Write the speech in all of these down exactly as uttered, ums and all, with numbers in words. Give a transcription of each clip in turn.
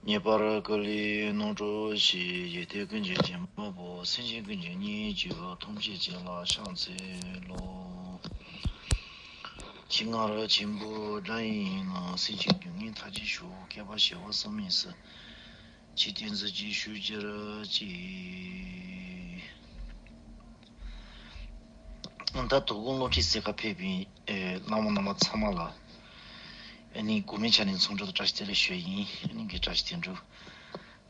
ངེས་པར་ཀུན་ལས་ནོར་འགྲོ་ཞེས། ཡེ་ཏེ་ཀུན་གྱི་སྐྱེ་མ་པོ། སེམས་ཅན་ཀུན་གྱི་སྙིང་རྗེ་བ། ཐམས་ཅད་མཁྱེན་ལ་ཕྱག་འཚལ་ལོ། ཁྱེད་སྔར་ཆེན་པོ་སྒྲ་ཡིན་ན། སེམས་ཅན་སྡུག་བསྔལ་མཐའ་ཅན་ཞུ། བསྐལ་པ་བྱེ་བ་བསམ་མེད་སུ། ཆེ་བསྟན་གཟི་བརྗིད་ཞུ་གྱུར་ཅིག་ད་དོ་དགོང་སློབ་ཁྲིད་གསན་ག་ཕེབས་པའི་ཨེ་བླ་མ་རྣམ་པ་ཚང་མ་ལ་ཨ་ནི་གོ་མིན་ཆ་ནས་འཚམས་འདྲི་དང་བཀྲ་ཤིས་བདེ་ལེགས་ཞུ་ཡ་ཡིན། ཨ་ནི་གི་བཀྲ་ཤིས་བདེ་ལེགས་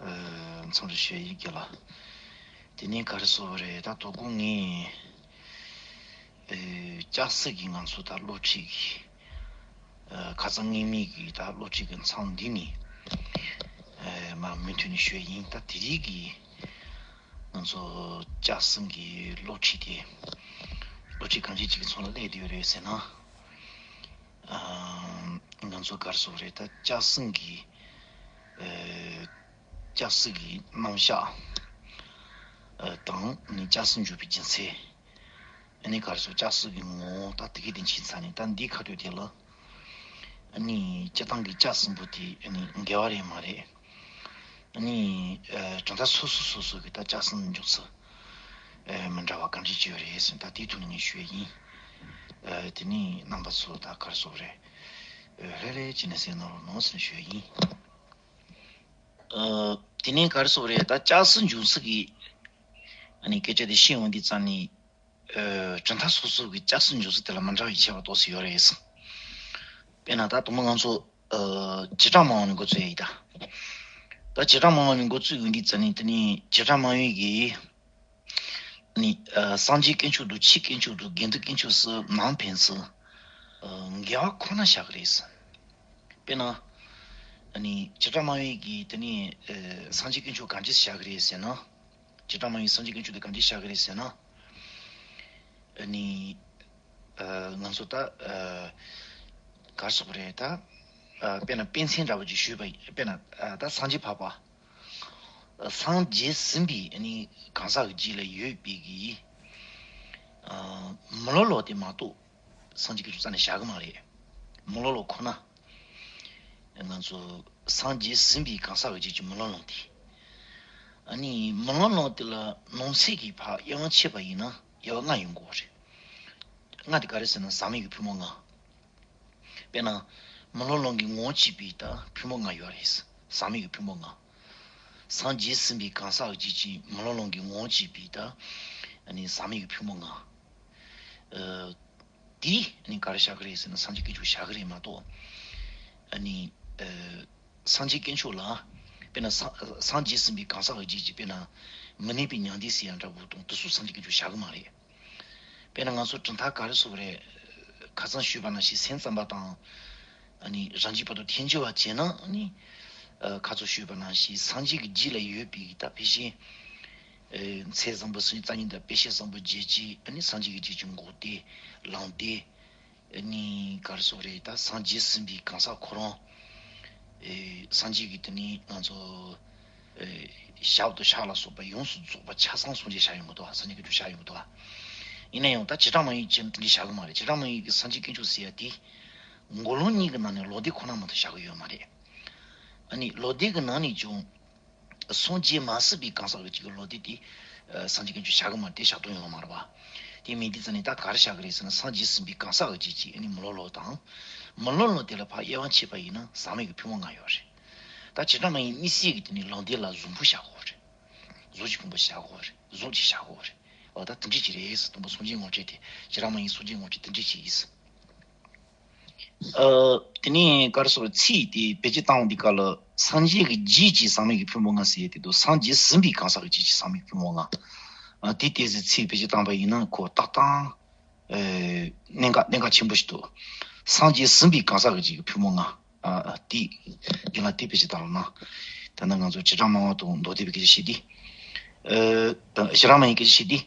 ཨེ་འཚམས་འདྲི་ཞུ་ཡ་ཡིན་གི་ལ། དེ་ནས་ག་རེ་ཟེར་བ་རེད། ད་དོ་དགོང་ངས་ཨེ་སྐྱ་སེར་གི་ང་ཚོ་ད་སློབ་ཁྲིད་ཀྱི་ཨ་ཁ་སང་སྔོན་མའི་གི་ད་སློབ་ཁྲིད་ཀྱི་མཚམས་འདི་ནས་ཨ་མར་མུ་མཐུད་ནས་ཞུ་ཡ་ཡིན། ད་དེ་རིང་གི་ང་ཚོ་སྐྱ་སེར་གྱི་སློབ་ཁྲིད་དེ་སློབ་ཁྲིད་གང་ཅི་ཅིག་གི་ཚོགས་ལ་སླེབས་བསྡད་ཡོད་རེད་ཟེར་ན། ཨ་ང་ཚོ་ག་རེ་ཟེར་དགོས་རེད། ད་སྐྱ་སེར་གྱི་ཨ་སྐྱ་སེར་གྱི་རྣམ་གཞག་ཨ་དང་ནི་སྐྱ་སེར་འཇུག་པའི་རྒྱུ་མཚན། ཨ་ནི་ག་རེ་ཟེར། སྐྱ་སེར་གྱི་ངོ་བོ་ད་དེ་གའི་དེ་ཕྱིན་ཚར་ནས། ད་འདི་ཁ་ཐུག་དེ་ལ་ཨ་ནི་སྤྱིར་བཏང་གི་སྐྱ་སེར་པོ་དེ་ཨ་ནི་འགལ་བ་རེད་མ་རེད། ཨ་ནི་ཨ་གྲུབ་མཐའ་སོ་སོ་སོ་སོ་གི་ད་སྐྱ་སེར་འཇོག་ཚུལ་ཨ་མི་འདྲ་བ་གང་འདྲ་ཅིག་ཡོད་རེད་ཟེར། ད་དེའི་ཐོག་ནས་ངས་ཞུ་ཡ་ཡིན། ཨ་དེ་ནས་རྣམ་པ་ཚོ་ད་ག་རེ་ཟེར་དགོས་རེད། ཨ་ལྷོད་ལྷོད་བྱས་ནས་གསན་གནང་རོགས་གནང་ཟེར་ནས་ཞུ་ཡ་ཡིན། ཨ་དེ་ནས་ག་རེ་ཟེར་དགོས་རེད། ད་སྐྱ་སེར་འཇོག་ཚུལ་གྱི་ཨ་ནི་སྐད་ཆ་དེ་བཤད་ཡོང་དུས་ཙམ་ནས། ཨ་གྲུབ་མཐའ་སོ་སོ་གི་སྐྱ་སེར་འཇོག་ཚུལ་དེ་ལ་མི་འདྲ་བའི་ཁྱད་པར་ཏོག་ཙམ་ཡོད་རེད། དཔེར་ན་ད་དུང་མ་ང་ཚོ་ཨ་བྱེ་བྲག་སྨྲ་བ་ནས་འགོ་བཙུགས་ཡ་ཡིན་ད། ད་བྱེ་བྲག་སྨྲ་བ་ནས་འགོ་བཙུགས་ཡོང་དུས་ཙམ་ནས། དེ་ནས་བྱེ་བྲག་སྨྲ་བའི་གི་ནི་ཨ་སངས་རྒྱས་དཀོན་མཆོག་ཏུ། ཆོས་དཀོན་མཆོག་ཏུ། དགེ་འདུན་དཀོན་མཆོག་སུ་ནང་ཕན་ཚུལ་ཨ་འགལ་བ་ཁོ་ན་བཞག་གི་རེད། དཔེར་ན་ཨ་ནི་བྱེ་བྲག་སྨྲ་བའི་གི་དེ་ནས་ཨ་སངས་རྒྱས་དཀོན་མཆོག་གང་ཅི་བཞག་གི་རེད་ཟེར་ན། བྱེ་བྲག་སྨྲ་བའི་སངས་རྒྱས་དཀོན་མཆོག་དེ་གང་ཅི་བཞག་གི་རེད་ཟེར་ན། ཨ་ནི་ཨ་ང་ཚོ་ད་ཨ་ག་རེ་ཟེར་དགོས་རེད། ད་ཨ་དཔེར་ན་དཔེ་མཚོན་འདྲ་པོ་ཅིག་ཞུས་པ་ཡིན། དཔེར་ན་ཨ་ད་སངས་རྒྱས་འཕགས་པ། སངས་རྒྱས་ཟིན་པའི་ཨ་ནི་གང་ཟག་གི་རྗེས་ལ་ཡོད་པའི་གི་ཨ་མི་ལོ་ལོ་དེ་མ་གཏོགས་སངས་རྒྱས་ཀྱི་རྩ་ནས་བཞག་གི་མ་རེད། མི་ལོ་ལོ་ཁོ་ན་ང་ཚོ་སངས་རྒྱས་ཟིན་པའི་གང་ཟག་གི་རྗེས་ཀྱི་མི་ལོ་ལོ་དེ། ཨ་ནི་མི་ལོ་ལོ་དེ་ལ་ནང་གསེས་ཀྱི་ཕར་དབྱེ་བ་ཕྱེ་བ་ཡིན་ན་དབྱེ་བ་ལྔ་ཡོང་གི་ཡོད་རེད། ལྔ་དེ་ག་རེ་ཟེར་ན། ཟག་མེད་ཀྱི་ཕུང་པོ་ལྔ། དཔེར་ན་མི་ལོ་ལོན་གྱི་ངོ་བོ་གཅིག་པའི་ད་ཕུང་པོ་ལྔ་ཡོད་རེད། ཟག་མེད་ཀྱི་ཕུང་པོ་ལྔ། སངས་རྒྱས་ཟིན་པའི་གང་ཟག་གི་རྗེས་ཀྱི་མི་ལོ་ལོན་གྱི་ངོ་བོ་གཅིག་པའི་ད་ཨ་ནི་ཟག་མེད་ཀྱི་ཕུང་པོ་ལྔ། ཨ་དེ་ཨ་ནི་ག་རེ་བཞག་གི་རེད་ཟེར་ན། སངས་རྒྱས་དཀོན་མཆོག་བཞག་གི་རེད་མ་གཏོགས། ཨ་ནི་ཨ་སངས་རྒྱས་དཀོན་མཆོག་ལ་དཔེར་ན་སངས་སངས་རྒྱས་ཟིན་པའི་གང་ཟག་གི་རྗེས་ཀྱི་དཔེར་ན་མི་གནས་པའི་མྱང་འདས་ཟེར་ཡ་འདྲ་བོ་དང་དེ་ཚོ་སངས་རྒྱས་དཀོན་མཆོག་བཞག་གི་མ་རེད། དཔེར་ན་ང་ཚོ་གྲུབ་མཐའ་ག་རེ་ཟེར་དགོས་རེད། ཁ་སང་ཞུས་པ་ནང་བཞིན་སེམས་ཙམ་པ་དང་ཨ་ནི་རང་རྒྱུད་བར་དུ་ཐལ་འགྱུར་བ་བྱས་ན། ཨ་ནི་ཨ་ཁ་སང་ཞུས་པ་ནང་བཞིན་སངས་རྒྱས་ཀྱི་རྗེས་ལ་ཡོད་པའི་ད་ཕལ་ཆེར་ཨ་ཚེ་བཟང་པོ་སངས་རྒྱས་རྩ་གཉིས་དང་དཔེ་བྱད་བཟང་པོ་བརྒྱད་ཅུ། ཨ་ནི་སངས་རྒྱས་ཀྱི་རྗེས་ཀྱི་འགོག་བདེན་ལམ་བདེན། ཨ་ནི་ག་རེ་ཟེར་དགོས་རེད། ད་སངས་རྒྱས་ཟིན་པའི་གང་ཟག་ཁོ་རང་། ཨེ་སངས་རྒྱས་ཀྱི་དེ་ནི་ང་ཚོ་ཨེ་ཞབས་ཏོག་ཕྱག་ལ་སོགས་པ་ཡོངས་སུ་རྫོགས་པ་ཆ་ཚང་སངས་རྒྱས་བཞག་ཡོང་གི་འདུག་སངས་རྒྱས་ཀྱི་རྒྱུད་བཞག་ཡོང་གི་འདུག་ཡིན་ན་ཡང་ད་བྱེ་བྲག་སྨྲ་བའི་ཆེད་དུ་དེ་འདྲ་བཞག་གི་མ་རེད། བྱེ་བྲག་སྨྲ་བའི་གི་སངས་རྒྱས་དཀོན་མཆོག་ཟེར་ཡ་དེ་འགོག་ལམ་གཉིས་ཀྱི་ནང་ནས་ལོག་ལྟའི་ཁོ་ན་མ་གཏོགས་བཞག་གི་ཡོད་མ་རེད། ཨ་ནི་ལོག་ལྟའི་གི་ནང་ནས་ཀྱང་སངས་རྒྱས་མ་ཟིན་པའི་གང་ཟག་གི་ཅིག་གི་ལོག་ལྟ་དེ་ཨ་སངས་རྒྱས་དཀོན་མཆོག་བཞག་གི་མ་རེད། དེ་བཞག་དོན་ཡོད་མ་རེད་བ། དེ་མིན་དུས་ཙམ་ནས་ད་ག་རེ་བཞག་གི་རེད་ཟེར་ན། སངས་རྒྱས་ཟིན་པའི་གང་ཟག་གི་རྗེས་ཀྱི་ཨ་ནི་མི་ལོ་ལོ་དང་། མི་ལོ་ལོ་དེ་ལ་ཕར་དབྱེ་བ་ཕྱེ་བ་ཡིན་ན་ཟག་མེད་ཀྱི་ཕུང་པོ་ལྔ་ཡོད་རེད། ད་བྱེ་བྲག་སྨྲ་བའི་དམིགས་བསལ་གྱི་དེ་ནི་ལོག་ལྟ་ལ་གཟུགས་ཕུང་བཞག་གི་ཡོད་རེད། གཟུགས་ཀྱི་ཕུང་པོ་བཞག་གི་ཡོད་རེད། གཟུགས་ཅིག་བཞག་གི་ཡོད་རེད། འོ་ད་དེ་འདྲ་ཅིག་རེད་ཟེར། དང་པོ་སངས་རྒྱས་ངོ་སྤྲད་དེ་བྱེ་བྲག་སྨྲ་བའི་སངས་རྒྱས་ངོ་སྤྲད་དེ་འདྲ་ཅིག་ཡིན་ཟེར། ཨ་དེ་ནས་ག་རེ་ཟེར། ཚིག་དེ་བེད་སྤྱོད་བཏང་བ་འདི་ག་ལ་སངས་རྒྱས་ཀྱི་རྗེས་ཀྱི་ཟག་མེད་ཀྱི་ཕུང་པོ་ལྔ་ཟེར་ཡས་དེ་དང་། སངས་རྒྱས་ཟིན་པའི་གང་ཟག་གི་རྗེས་ཀྱི་ཟག་མེད་ཀྱི་ཕུང་པོ་ལྔ། ཨ་དེ་ལྟས་ཟེར་ཚིག་བེད་སྤྱོད་བཏང་བ་ཡིན་ན་ཁོ་ཏག་ཏག་ཨེ་གནད་འགག་གནད་འགག་ཆེན་པོ་ཞིག་འདུག་སངས་རྒྱས་ཟིན་པའི་གང་ཟག་གི་རྗེས་ཀྱི་ཕུང་པོ་ལྔ། ཨ་དེ་རྒྱུན་ལ་དེ་བེད་སྤྱོད་བཏང་ལ་ན། ད་ནི་ང་ཚོ་བྱེ་བྲག་སྨྲ་བ་དང་མདོ་སྡེ་པའི་སྐད་ཆ་བཤད་དུས། ཨ་ད་བྱེ་བྲག་སྨྲ་བའི་སྐད་ཆ་བཤད་དུས།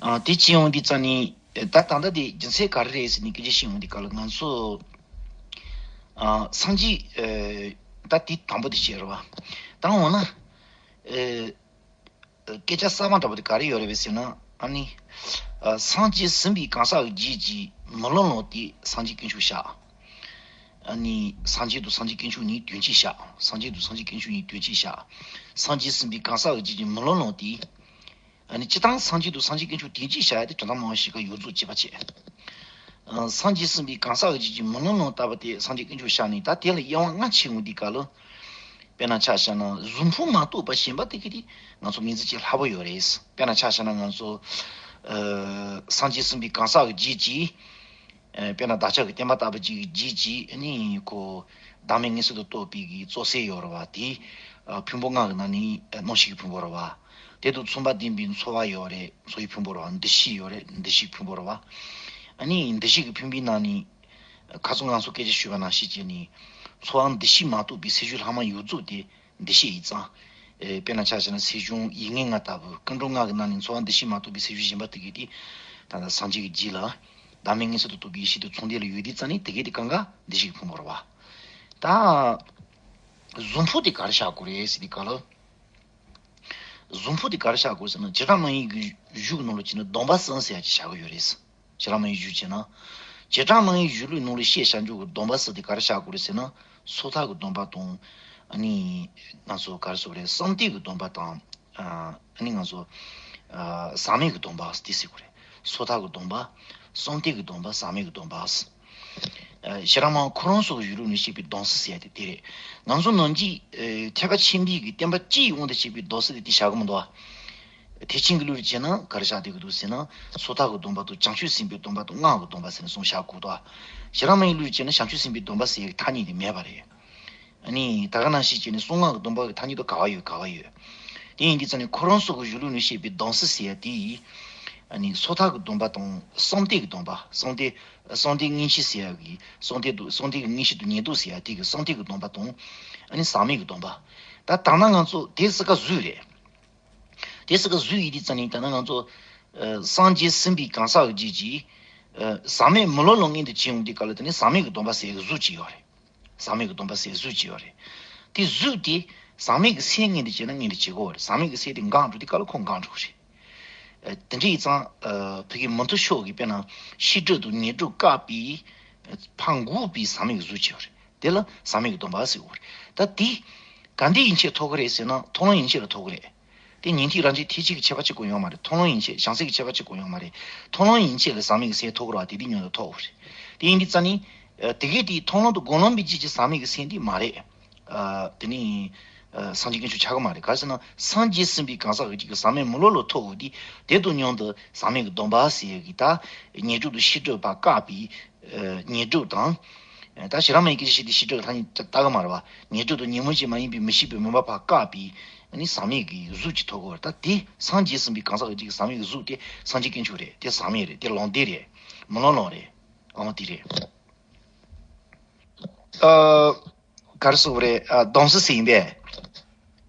ཨ་དེ་ཅི་ཡོང་དུས་ཙམ་ནས་ད་ད་ལྟ་དེ་རྒྱུ་མཚན་ག་རེ་རེད་ཟེར་ནས་སྐད་ཆ་བཤད་ཡོང་དུས་ག་ལ་ང་ཚོ་ཨ་སངས་རྒྱས་ཨ་ད་དེ་དང་པོ་དེ་བཤད་རེད་བ། ད་འོ་ན་ཨ་སྐད་ཆ་གསར་པ་འདྲ་པོ་དེ་ག་རེ་ཡོད་རེད་པས་ཟེར་ན། ཨ་ནི་ཨ་སངས་རྒྱས་ཟིན་པའི་གང་ཟག་གི་རྗེས་ཀྱི་མི་ལོ་ལོ་དེ་སངས་རྒྱས་དཀོན་མཆོག་བཞག་ཨ་ནི་སངས་རྒྱས་དང་སངས་རྒྱས་དཀོན་མཆོག་གཉིས་དོན་གཅིག་བཞག་སངས་རྒྱས་དང་སངས་རྒྱས་དཀོན་མཆོག་གཉིས་དོན་གཅིག་བཞག་སངས་རྒྱས་ཟིན་པའི་གང་ཟག་གི་རྒྱུད་ཀྱི་མུ་ལོན་ལོན་དེ། ཨ་ནི་སྤྱིར་བཏང་སངས་རྒྱས་དང་སངས་རྒྱས་དཀོན་མཆོག་དོན་གཅིག་བཞག་ཡ་དེ་དོན་དག་མང་པོ་ཞིག་ག་ཡོངས་རྫོགས་གཅིག་པ་བྱས། ཨ་སངས་རྒྱས་ཟིན་པའི་གང་ཟག་གི་རྒྱུད་ཀྱི་མུ་ལོན་ལོན་ལྟ་བུ་དེ་སངས་རྒྱས་དཀོན་མཆོག་བཞག་ནས། ད་དེ་ལ་དབྱེ་བ་ལྔ་ཕྱེ་འོང་དུས་སྐབས་ལ། དཔེར་ན་ཆ་བཞག་ན་གཟུགས་ཕུང་མ་གཏོགས་པ་གཞན་པ་དེ་ག་དེ་ང་ཚོ་ངོས་འཛིན་བྱེད་སླ་པོ་ཡོད་རེད། དཔེར་ན་ཆ་བཞག་ན་ང་ཚོ་ཨ་སངས་རྒྱས་ཟིན་པའི་གང་ཟག་གི་རྒྱུད་ཀྱི། ཨ་དཔེར་ན་བདག་ཅག་གི་བསྟན་པ་ལྟ་བུ་ཅིག་གི་རྒྱུད་ཀྱི་ཨ་ནི་ཁོ་བདག་མེད་མངོན་གསལ་དུ་རྟོགས་པའི་གི་གཙོ་གསལ་ཡོད་རེད་བ། དེ་ཨ་ཕུང་པོ་ལྔ་གི་ནང་ནས་ཨ་རྣམ་ཤེས་ཀྱི་ཕུང་པོ་རེད་བ། དེ་དང་མཚུངས་པ་ལྡན་པའི་ཚོར་བ་ཡོད་རེད། ཚོར་བའི་ཕུང་པོ་རེད་བ། འདུ་ཤེས་ཡོད་རེད། འདུ་ཤེས་ཀྱི་ཕུང་པོ་རེད་བ། ཨ་ནི་འདུ་ཤེས་ཀྱི་ཕུང་པོའི་ནང་ནས་ཁ་སང་ང་ཚོ་སྐད་ཆ་ཞུས་པ་ནང་བཞིན་བྱས་ནས་ཚོར་བ་འདུ་ཤེས་མ་གཏོགས་པའི་སེམས་བྱུང་ལྷག་མ་ཡོངས་རྫོགས་དེ་འདུ་ཤེས་ཡིན་ཙང་། ཨེ་དཔེར་ན་ཆ་བཞག་ན་སེམས་བྱུང་ཡིད་ངེས་ལྔ་ལྟ་བུ། ཀུན་འགྲོ་ལྔ་གི་ནང་ནས་ཚོར་བ་འདུ་ཤེས་མ་གཏོགས་པའི་སེམས་བྱུང་གཞན་པ་དེ་གས་དེ་ད་ལྟ་སངས་རྒྱས་ཀྱི་རྒྱུད་ལ་བདག་མེད་མངོན་གསལ་དུ་རྟོགས་པའི་ཡེ་ཤེས་དེ་ཚོགས་འདུ་ལ་ཡོད་དུས་ཙང་ནས་དེ་གས་དེ་གང་ག་འདུ་ཤེས་ཀྱི་ཕུང་པོ་རེད་བ། ད་གཟུགས་ཕུང་དེ་ག་རེ་བཞག་དགོས་རེད་ཟེར་དུས་སྐབས་ལ། གཟུགས་ཕུང་དེ་ག་རེ་བཞག་དགོས་ཟེར་ན། བྱེ་བྲག་སྨྲ་བའི་གི་གཞུང་གི་ནང་ལ་བྱས་ན་སྡོམ་པ་གསུམ་ཟེར་ཡ་ཅིག་བཞག་གི་ཡོད་རེད། བྱེ་བྲག་སྨྲ་བའི་གཞུང་བྱས་ན། བྱེ་བྲག་སྨྲ་བའི་གཞུང་ལུགས་ནང་ལ་བཤད་བྱ་འཇུག་གི་སྡོམ་པ་ཟེར་དེ་ག་རེ་བཞག་དགོས་རེད་ཟེར་ན། སོ་ཐར་གྱི་སྡོམ་པ་དང་། ཨ་ནི་ང་ཚོ་ག་རེ་ཟེར་དགོས་རེད། གསང་སྟེ་གི་སྡོམ་པ་དང་། ཨ་ནི་ང་ཚོ་ཨ་ཟག་མེད་ཀྱི་སྡོམ་པ་དེ་ཟེར་དགོས་རེད། སོ་ཐར་གྱི་སྡོམ་པ། གསང་སྟེ་གི་སྡོམ་པ། ཟག་མེད་ཀྱི་སྡོམ་པ། ཨ་ཤེས་རབ་སྨྲ་ཁོ་རང་ཚོ་གི་གཞུང་ལུགས་ནས་བཤད་པའི་སྡོམ་གསུམ་ཟེར་ཡ་དེ་དེ་རེད། ང་ཚོ་ནང་གི་ཨ་ཐེག་པ་ཆེན་པོའི་གི་བསྟན་པ་སྤྱིའི་དབང་དུ་བྱས་པའི་སྡོམ་གསུམ་དེ་དེ་བཞག་གི་མི་འདུག་ཨ། ཐེག་ཆེན་གྱི་ལུགས་ལ་བྱས་ན་ག་རེ་བཞག་བསྡད་ཀྱི་འདུག་ཟེར་ན། སོ་ཐར་གྱི་སྡོམ་པ་དང་། བྱང་ཆུབ་སེམས་དཔའི་སྡོམ་པ་དང་། སྔགས་ཀྱི་སྡོམ་པ་ཟེར་ནས་གསུམ་བཞག་གི་འདུག་ཨ། ཤེས་རབ་སྨྲ་བའི་ལུགས་ལ་བྱས་ན་བྱང་ཆུབ་སེམས་དཔའི་སྡོམ་པ་ཟེར་ཡ་གི་ཐ་སྙད་དེ་མེད་པ་རེད། ཨ་ནི་ད་ག་ནང་བཞིན་བྱས་ནས་གསང་སྔགས་ཀྱི་སྡོམ་པ་གི་ཐ་སྙད་དུ་ག་བ་ཡོད། ག་བ་ཡོད། དེ་ཡིན་དུས་ཙང་ནས་ཁོ་རང་ཚོ་གི་གཞུང་ལུགས་ནས་བཤད་པའི་སྡོམ་གསུམ་ཟེར་ཡ་དེ་ཡིས། ཨ་ནི་སོ་ཐར་གྱི་སྡོམ་པ་དང་གསང་སྟེ་གི་སྡོམ་པ། གསང་སྟེ། གསང་སྟེ་མངོན་ཤེས་ཟེར་ཡ་གི། གསང་སྟེ་དང་། གསང་སྟེ་གི་མངོན་ཤེས་དང་ཉེར་བསྡོགས་ཟེར་ཡ་དེ་གི་གསང་སྟེ་གི་སྡོམ་པ་དང་། ཨ་ནི་ཟག་མེད་ཀྱི་སྡོམ་པ། ད་ད་ལྟ་ང་ཚོ་དེ་གསུམ་ཀ་གཟུགས་རེད། དེ་གསུམ་ཀ་གཟུགས་ཡིན་དུས་ཙང་ནས་ད་ལྟ་ང་ཚོ་ཨ་སངས་རྒྱས་ཟིན་པའི་གང་ཟག་གི་རྒྱུད་ཀྱི་ཨ་ཟག་མེད་མུ་ལོན་ལོན་མངོན་དུ་བྱེད་འོང་དུས་སྐབས་ལ་དེ་ནི་ཟག་མེད་ཀྱི་སྡོམ་པ་ཟེར་གཟུགས་ཅིག་ཡོད་རེད། ཟག་མེད་ཀྱི་སྡོམ་པ་ཟེར་གཟུགས་ཅིག་ཡོད་རེད། དེ་གཟུགས་དེ་ཟག་མེད་ཀྱི་སེམས་མངོན་དུ་བྱས་ན་མངོན་དུ་བྱེད་དགོས་པ་རེད། ཟག་མེད་ཀྱི་སེམས་དེ་འགག་འགྲོ་དུས་སྐབས་ལ་ཁོ་འགག་འགྲོ་གི་རེད། ཨ་དེ་འདྲ་ཡིན་ཙང་ཨ་ཕ་གི་མུ་སྟེགས་ཕྱོགས་ཀྱི་དཔེར་ན་ཤེས་སྒྲིབ་དང་ཉོན་སྒྲིབ་བཀག་པའི་ཕར་འགུག་པའི་ཟག་མེད་ཀྱི་གཟུགས་ཅིག་ཡོད་རེད། དེ་ལ་ཟག་མེད་ཀྱི་སྡོམ་པ་ཟེར་གྱི་ཡོད་རེད། ད་དེ་ག་འདྲ་ཡན་ཆད་ཐོབ་ཀྱི་རེད་ཟེར་ན་མཐོང་ལམ་ཡན་ཆད་ལ་ཐོབ་ཀྱི་རེད། དེ་ཉན་ཐོས་རང་རྒྱུད་ཐེག་ཆེན་གྱི་ཁྱད་པར་གཅིག་པོ་ཡོད་མ་རེད། མཐོང་ལམ་ཡན་ཆད། བྱང་སེམས་ཀྱི་ཁྱད་པར་གཅིག་པོ་ཡོད་མ་རེད། མཐོང་ལམ་ཡན་ཆད་ལ་ཟག་མེད་ཀྱི་སེམས་ཐོབ་ཀྱི་རེད་བ། དེ་དུས་མཉམ་དུ་ཐོབ་ཀྱི་རེད། དེ་ཡིན་དུས་ཙང་ནི་ཨ་དེ་གས་དེ་མཐོང་ལམ་དང་སྒོམ་ལམ་པའི་རྒྱུད་ཀྱི་ཟག་མེད་ཀྱི་སེམས་དེ་མ་རེད། ཨ་དེ་ནི་ཨ་སངས་རྒྱས་དཀོན་མཆོག་ཆགས་ཀྱི་མ་རེད། ག་རེ་ཟེར་ན་སངས་རྒྱས་ཟིན་པའི་གང་ཟག་གི་རྒྱུད་ཀྱི་ཟག་མེད་མུ་ལོན་ལོན་ཐོབ་འོང་དུས་དེ་དང་མཉམ་དུ་ཟག་མེད་ཀྱི་སྡོམ་པ་ཟེར་ཡ་གི་ད་ཉོན་སྒྲིབ་དང་ཤེས་སྒྲིབ་ཕར་བཀག་པའི་ཨ་ཉེར་སྒྲིབ་དང་། ད་ཤེས་རབ་སྨྲ་བའི་སྐད་ཆ་བཤད་དུས་ཤེས་སྒྲིབ་ཐ་སྙད་ལྟ་གི་མ་རེད་བ། ཉེར་སྒྲིབ་དང་ཉོན་མོངས་ཅན་མ་ཡིན་པའི་མི་ཤེས་པའི་མུན་པ་ཕར་བཀག་པའི་ཨ་ནི་ཟག་མེད་ཀྱི་གཟུགས་ཅིག་ཐོབ་ཀྱི་ཡོད་རེད། ད་དེ་སངས་རྒྱས་ཟིན་པའི་གང་ཟག་གི་རྒྱུད་ཀྱི་ཟག་མེད་ཀྱི་གཟུགས་དེ་སངས་རྒྱས་དཀོན་མཆོག་རེད། དེ་ཟག་མེད་རེད། དེ་ལོན་ཏེ་རེད། མུ་ལོན་ལོན་རེད། ཨང་དེ་རེད། ཨ། ག་རེ་ཟེར་དགོས་རེད། ཨ་སྡོམ་གསུམ་ཟེར་ཡིན་པས།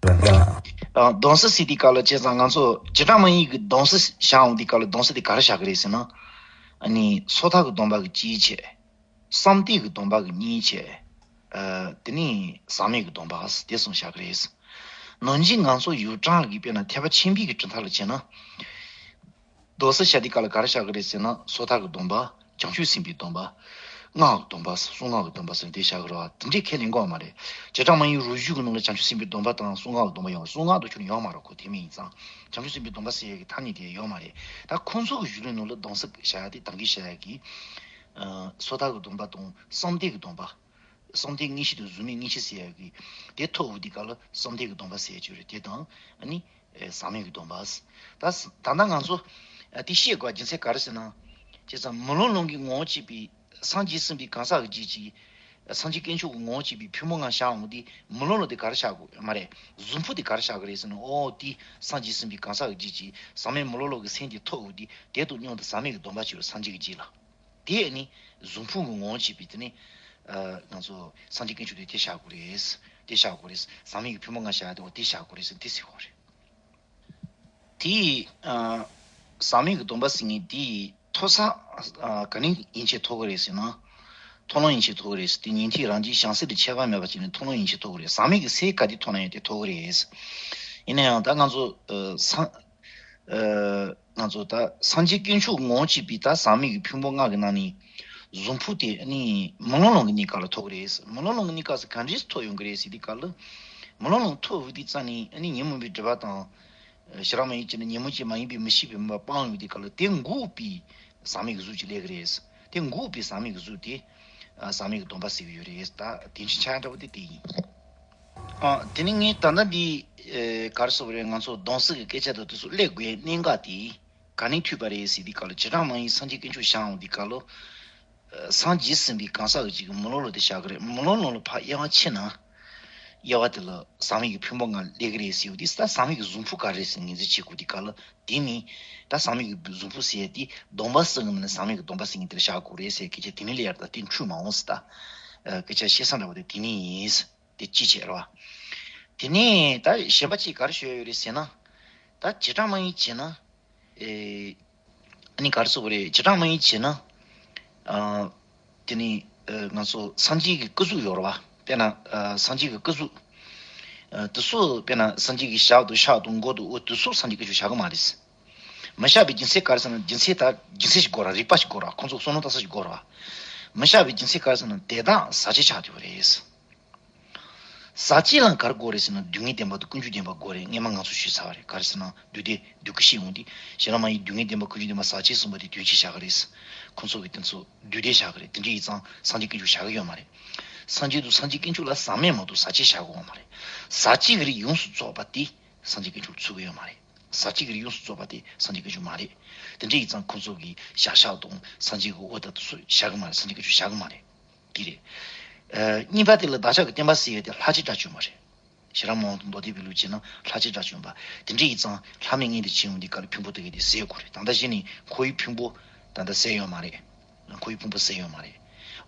ཨ་སྡོམ་གསུམ་ཟེར་དུས་སྐབས་ལ་བྱས་ཙང་ང་ཚོ་བྱེ་བྲག་སྨྲ་བའི་གི་སྡོམ་གསུམ་བཞག་འོང་དུས་སྐབས་ལ་སྡོམ་གསུམ་དེ་ག་རེ་བཞག་གི་རེད་ཟེར་ན། ཨ་ནི་སོ་ཐར་གྱི་སྡོམ་པ་གི་གཅིག་བྱས། གསང་སྟེ་གི་སྡོམ་པ་གི་གཉིས་བྱས། ཨ་དེ་ནས་ཟག་མེད་ཀྱི་སྡོམ་པ་དེ་གསུམ་བཞག་གི་རེད། ནང་བཞིན་ང་ཚོ་ཡུལ་གྲངས་ཀྱི་དཔེར་ན་ཐེག་པ་ཆེན་པོའི་གི་གྲུབ་མཐའ་ལ་བྱས་ན། སྡོམ་གསུམ་བཞག་དུས་སྐབས་ལ་ག་རེ་བཞག་གི་རེད་ཟེར་ན། སོ་ཐར་གྱི་སྡོམ་པ། བྱང་ཆུབ་སེམས་དཔའི་སྡོམ་པ། སྔགས་ཀྱི་སྡོམ་པ། གསང་སྔགས་ཀྱི་སྡོམ་པ་ཟེར་ནས་དེ་བཞག་གི་རེད་བ། དེ་འདྲའི་ཁས་ལེན་དགོས་མ་རེད། བྱེ་བྲག་སྨྲ་བའི་རང་གཞུང་གི་ནང་ལ་བྱང་ཆུབ་སེམས་དཔའི་སྡོམ་པ་དང་གསང་སྔགས་ཀྱི་སྡོམ་པ་ཡོད། གསང་སྔགས་དང་ཁྱོན་ནས་ཡོད་མ་རེད། ཁོ་དེ་མིན་ཡིན་ཙང་། བྱང་ཆུབ་སེམས་དཔའི་སྡོམ་པ་ཟེར་ཡག་གི་ཐ་སྙད་དེ་ཡོད་མ་རེད། ད་ཁོང་ཚོ་གི་གཞུང་ལུགས་ནང་ལ་སྡོམ་གསུམ་བཞག་ཡག་དེ་དང་གི་བཞག་ཡག་གི། ཨ་སོ་ཐར་གྱི་སྡོམ་པ་དང་གསང་སྟེ་གི་སྡོམ་པ། གསང་སྟེ་མངོན་ཤེས་དང་གཟུགས་མེད་མངོན་ཤེས་ཟེར་ཡག་གི། དེ་ཐོབ་འོང་དུས་སྐབས་ལ་གསང་སྟེ་གི་སྡོམ་པ་ཟེར་ཡག་ཅིག་ཡོད་རེད། དེ་དང་ཨ་ནི། ཨེ་ཟག་མེད་ཀྱི་སྡོམ་པ། ད་ད་ལྟ་ང་ཚོ་ཨ་དེ་བཤད་དགོས་རྒྱུ་མཚན་ག་རེ་ཟེར་ན། བྱས་ཙང་མུ་ལོན་ལོན་གྱི་ངོ་བོ་བྱས་པའི་སངས་རྒྱས་ཟིན་པའི་གང་ཟག་གི་རྒྱུད་ཀྱི། སངས་རྒྱས་དཀོན་མཆོག་གི་ངོ་བོ་བྱས་པའི་ཕུང་པོ་ལྔ་བཞག་འོང་དུས་མུ་ལོན་ལོན་དེ་ག་རེ་བཞག་དགོས་མ་རེད། གཟུགས་ཕུང་དེ་ག་རེ་བཞག་གི་རེད་ཟེར་ན། ཨོ་དེ་སངས་རྒྱས་ཟིན་པའི་གང་ཟག་གི་རྒྱུད་ཀྱི་ཟག་མེད་མུ་ལོན་ལོན་གྱི་སེམས་དེ་ཐོབ་འོང་དུས་དེ་དང་མཉམ་དུ་ཟག་མེད་ཀྱི་སྡོམ་པ་བྱས་པའི་སངས་རྒྱས་ཀྱི་རྒྱུད་ལ། དེ་ནི་གཟུགས་ཕུང་གི་ངོ་བོ་བྱས་པའི་དེ་ནི། ཨ་ང་ཚོ་སངས་རྒྱས་དཀོན་མཆོག་དེ་དེ་བཞག་དགོས་རེད། དེ་བཞག་དགོས་རེད། ཟག་མེད་ཀྱི་ཕུང་པོ་ལྔ་བཞག་ཡག་དེ་འོ་དེ་བཞག་དགོས་རེད་ཟེར་དེ་ཟེར་དགོས་རེད། དེ་ཨ་ཟག་མེད་ཀྱི་སྡོམ་པ་ཟེར་མཁན་དེ་ཐོབ་ས་ཨ་ག་ནས་ཡན་ཆད་ཐོབ་ཀྱི་རེད་ཟེར་ན། མཐོང་ལམ་ཡན་ཆད་ཐོབ་ཀྱི་རེད་ཟེར། དེ་ཉན་ཐོས་རང་རྒྱུད་བྱང་སེམས་དང་ཁྱད་པར་མེད་པ་བྱས་ནས་མཐོང་ལམ་ཡན་ཆད་ཐོབ་ཀྱི་རེད། ཟག་མེད་ཀྱི་སེམས་ག་དུས་ཐོབ་ན་ཡང་དེ་ཐོབ་ཀྱི་རེད། ཡིན་ན་ཡང་ད་ང་ཚོ་ཨ་སངས་ཨ་ང་ཚོ་ད་སངས་རྒྱས་དཀོན་མཆོག་ངོ་བོ་བྱས་པའི་ད་ཟག་མེད་ཀྱི་ཕུང་པོ་ལྔ་གི་ནང་ནས་ གཟུགས་ཕུང་དེ་ཨ་ནི་མེ་ལོང་ལོང་གི་གནས་སྐབས་ལ་ཐོབ་ཀྱི་རེད། མེ་ལོང་ལོང་གི་གནས་སྐབས་སུ་ག་འདྲས་སེ་ཐོབ་ཡོང་གི་རེད་ཟེར་དུས་སྐབས་ལ། མེ་ལོང་ལོང་ཐོབ་ཡོང་དུས་ཙང་ནས་ཨ་ནི་ཉོན་མོངས་པའི་སྒྲིབ་པ་དང་། ཞེ་དྲག་མ་ཡིན་བྱས་ན་ཉོན་མོངས་ཅན་མ་ཡིན་པའི་མི་ཤེས་པའི་མུན་པ་སྤངས་ཡོང་དུས་སྐབས་ལ་དེ་འགུགས་པའི་ཟག་མེད་ཀྱི་གཟུགས་ཅིག་སླེབས་ཀྱི་རེད། དེ་འགུགས་པའི་ཟག་མེད་ཀྱི་གཟུགས་དེ་ཟག་མེད་ཀྱི་སྡོམ་པ་ཟེར་གྱི་ཡོད་རེད། ད་དེ་འདྲའི་ཆ་འདྲ་བོ་དེ་དེ་ཡིན། ཨ། དེ་ནི་ངས་ད་ལྟ་འདི་ཨེ་ག་རེ་ཟེར་དགོས་རེད། ང་ཚོ་སྡོམ་སེལ་གྱི་སྐད་ཆ་དང་དེ་ཚོ་སླེབས་དགོས་གནད་འགག་དེ་ག་ནས་ཐུག་པ་རེད་ཟེར་དུས་སྐབས་ལ། བྱེ་བྲག་སྨྲ་བའི་སངས་རྒྱས་དཀོན་མཆོག་བཞེངས་ཡོང་དུས་སྐབས་ལ། སངས་རྒྱས་ཟིན་པའི་གང་ཟག་གི་ཅིག་གི་མེ་ལོང་ལོང་དེ་བཞག་གི་རེད། མེ་ལོང་ལོང་ལ་ཕར་དབྱེ་བ་ཕྱེ་ན། དབྱེ་བ་དེ་ལ་ཟག་མེད་ཀྱི་ཕུང་པོ་ལྔ་སླེབས་ཀྱི་རེད་ཟེར་བ་དེ། ད་ཟག་མེད་ཀྱི་གཟུགས་ཕུང་ག་རེ་རེད་ཟེར་ངོས་འཛིན་བྱེད་དགོས་དུས་སྐབས་ལ། དེ་ནི་ད་ཟག་མེད་ཀྱི་གཟུགས་ཕུང་ཟེར་ཡ་དེ་སྡོམ་པ་ཟེར་གྱི་མིན་ན་ཟག་མེད་ཀྱི་སྡོམ་པ་ཟེར་མཁན་དེ་ལ་བཞག་དགོས་རེད་ཟེར་སྐད་ཆ་དེ་ནི་ལ་ཡར་ད་དེ་འཁྲུལ་མ་འོང་ཟེར། ད་སྐད་ཆ་བཤད་ས་འདྲ་བོ་དེ་དེ་ནི་ཡིན། དེ་གཅིག་བྱས་རེད་བ། དེ་ནས་ད་གཞན་པ་གཅིག་ག་རེ་ཞུ་ཡ་ཡོད་རེད་ཟེར་ན། ད་བྱེ་བྲག་སྨྲ་བའི་བྱས་ན། ཨེ། ཨ་ནི་ག་རེ་ཟེར་དགོས་རེད། བྱེ་བྲག་སྨྲ་བའི་བྱས་ན། ཨ། དེ་ནི་ཨ་ང་ཚོ་སངས་རྒྱས་ཀྱི་སྐུ་གཟུགས་ཡོད་རེད་བ། དཔེར་ན་ཨ་སངས་རྒྱས་ཀྱི་སྐུ་གཟུགས། ཨ་དེ་ཚོ་དཔེར་ན་སངས་རྒྱས་ཀྱི་ཞབས་དང་ཕྱག་དང་མགོ་དང་དབུ་དེ་ཚོ་སངས་རྒྱས་དཀོན་མཆོག་བཞག་གི་མ་རེད། མི་བཞག་པའི་རྒྱུ་མཚན་ག་རེ་ཟེར་ན། རྒྱུ་མཚན་ད་རྒྱུ་མཚན་ཞིག་དགོས་རེད། རིགས་པ་ཞིག་དགོས་རེད། ཁོང་ཚོ་བསམ་བློ་བཏང་ས་ཞིག་དགོས་རེད་བ། མི་བཞག་པའི་རྒྱུ་མཚན་ག་རེ་ཟེར་ན། དེ་དག་ཟག་བཅས་ཆགས་བསྡད་པ་རེད། ཟག་བཅས་ལ་ག་རེ་དགོས་རེད་ཟེར་ན། རྡུལ་ངེས་བདེན་པ་དང་ཀུན་འབྱུང་བདེན་པ་དགོས་རེད། སྔོན་མ་ང་ཚོ་ཞུས་ཚར་བ་རེད། ག་རེ་ཟེར་ན་རྡུལ་བདེ་རྡུལ་ཀུན་ཤེས་ཡོང་དུས། བྱེ་བྲག་སྨྲ་བའི་རྡུལ་ངེས་བདེན་པ་ཀུན་འབྱུང་བདེན་པ་ཟག་བཅས་གསུངས་པ་དེ་དོན་གཅིག་བཞག་གི་རེད། ཁོང་ཚོ་གིས་དེ་ཚོ་རྡུལ་བདེ་བཞག་གི་རེད། དེ་འདྲ་ཡིན་ཙང་སངས་རྒྱས་དཀོན་མཆོག་བཞག་གི་ཡོད་མ་རེད། སངས་རྒྱས་དང་སངས་རྒྱས་དཀོན་མཆོག་ལ་ཟག་མེད་མ་གཏོགས་ཟག་བཅས་བཞག་གི་ཡོད་མ་རེད། ཟག་བཅས་ཀྱི་རིགས་ཡོངས་སུ་རྫོགས་པ་དེ་སངས་རྒྱས་དཀོན་མཆོག་ཚུད་ཀྱི་ཡོད་མ་རེད། ཟག་བཅས་ཀྱི་རིགས་ཡོངས་སུ་རྫོགས་པ་དེ་སངས་རྒྱས་དཀོན་མཆོག་མ་རེད། དེ་འདྲ་ཡིན་ཙང་ཁོང་ཚོ་གིས་ཞལ་ཕྱག་དང་སངས་རྒྱས་ཀྱི་དབུ་དང་དེ་ཚོ་བཞག་གི་མ་རེད། སངས་རྒྱས་དཀོན་མཆོག་བཞག་གི་མ་རེད། དེ་རེད། ཨ་གཉིས་པ་དེ་ལ་བདག་ཅག་གི་བསྟན་པ་ཟེར་ཡ་དེ་ལྷ་བཅས་དགྲ་བཅོམ་པ་རེད། ཤེས་རབ་མང་པོ་དང་མདོ་སྡེ་པའི་ལུགས་བྱས་ན་ལྷ་བཅས་དགྲ་བཅོམ་པ། དེ་འདྲ་ཡིན་ཙང་ལྷ་མིན་དངོས་དེ་བྱེད་ཡོང་དུས་སྐབས་ལ་ཕུང་པོ་དེ་གའི་དེ་ཟད་དགོས་རེད། ད་ལྟ་གཞི་ནས་འཁོར་བའི་ཕུང་པོ་ད་ལྟ་ཟད་ཡོད་མ་རེད། འཁོར་བའི་ཕུང་པོ་ཟད་ཡོད་མ་རེད།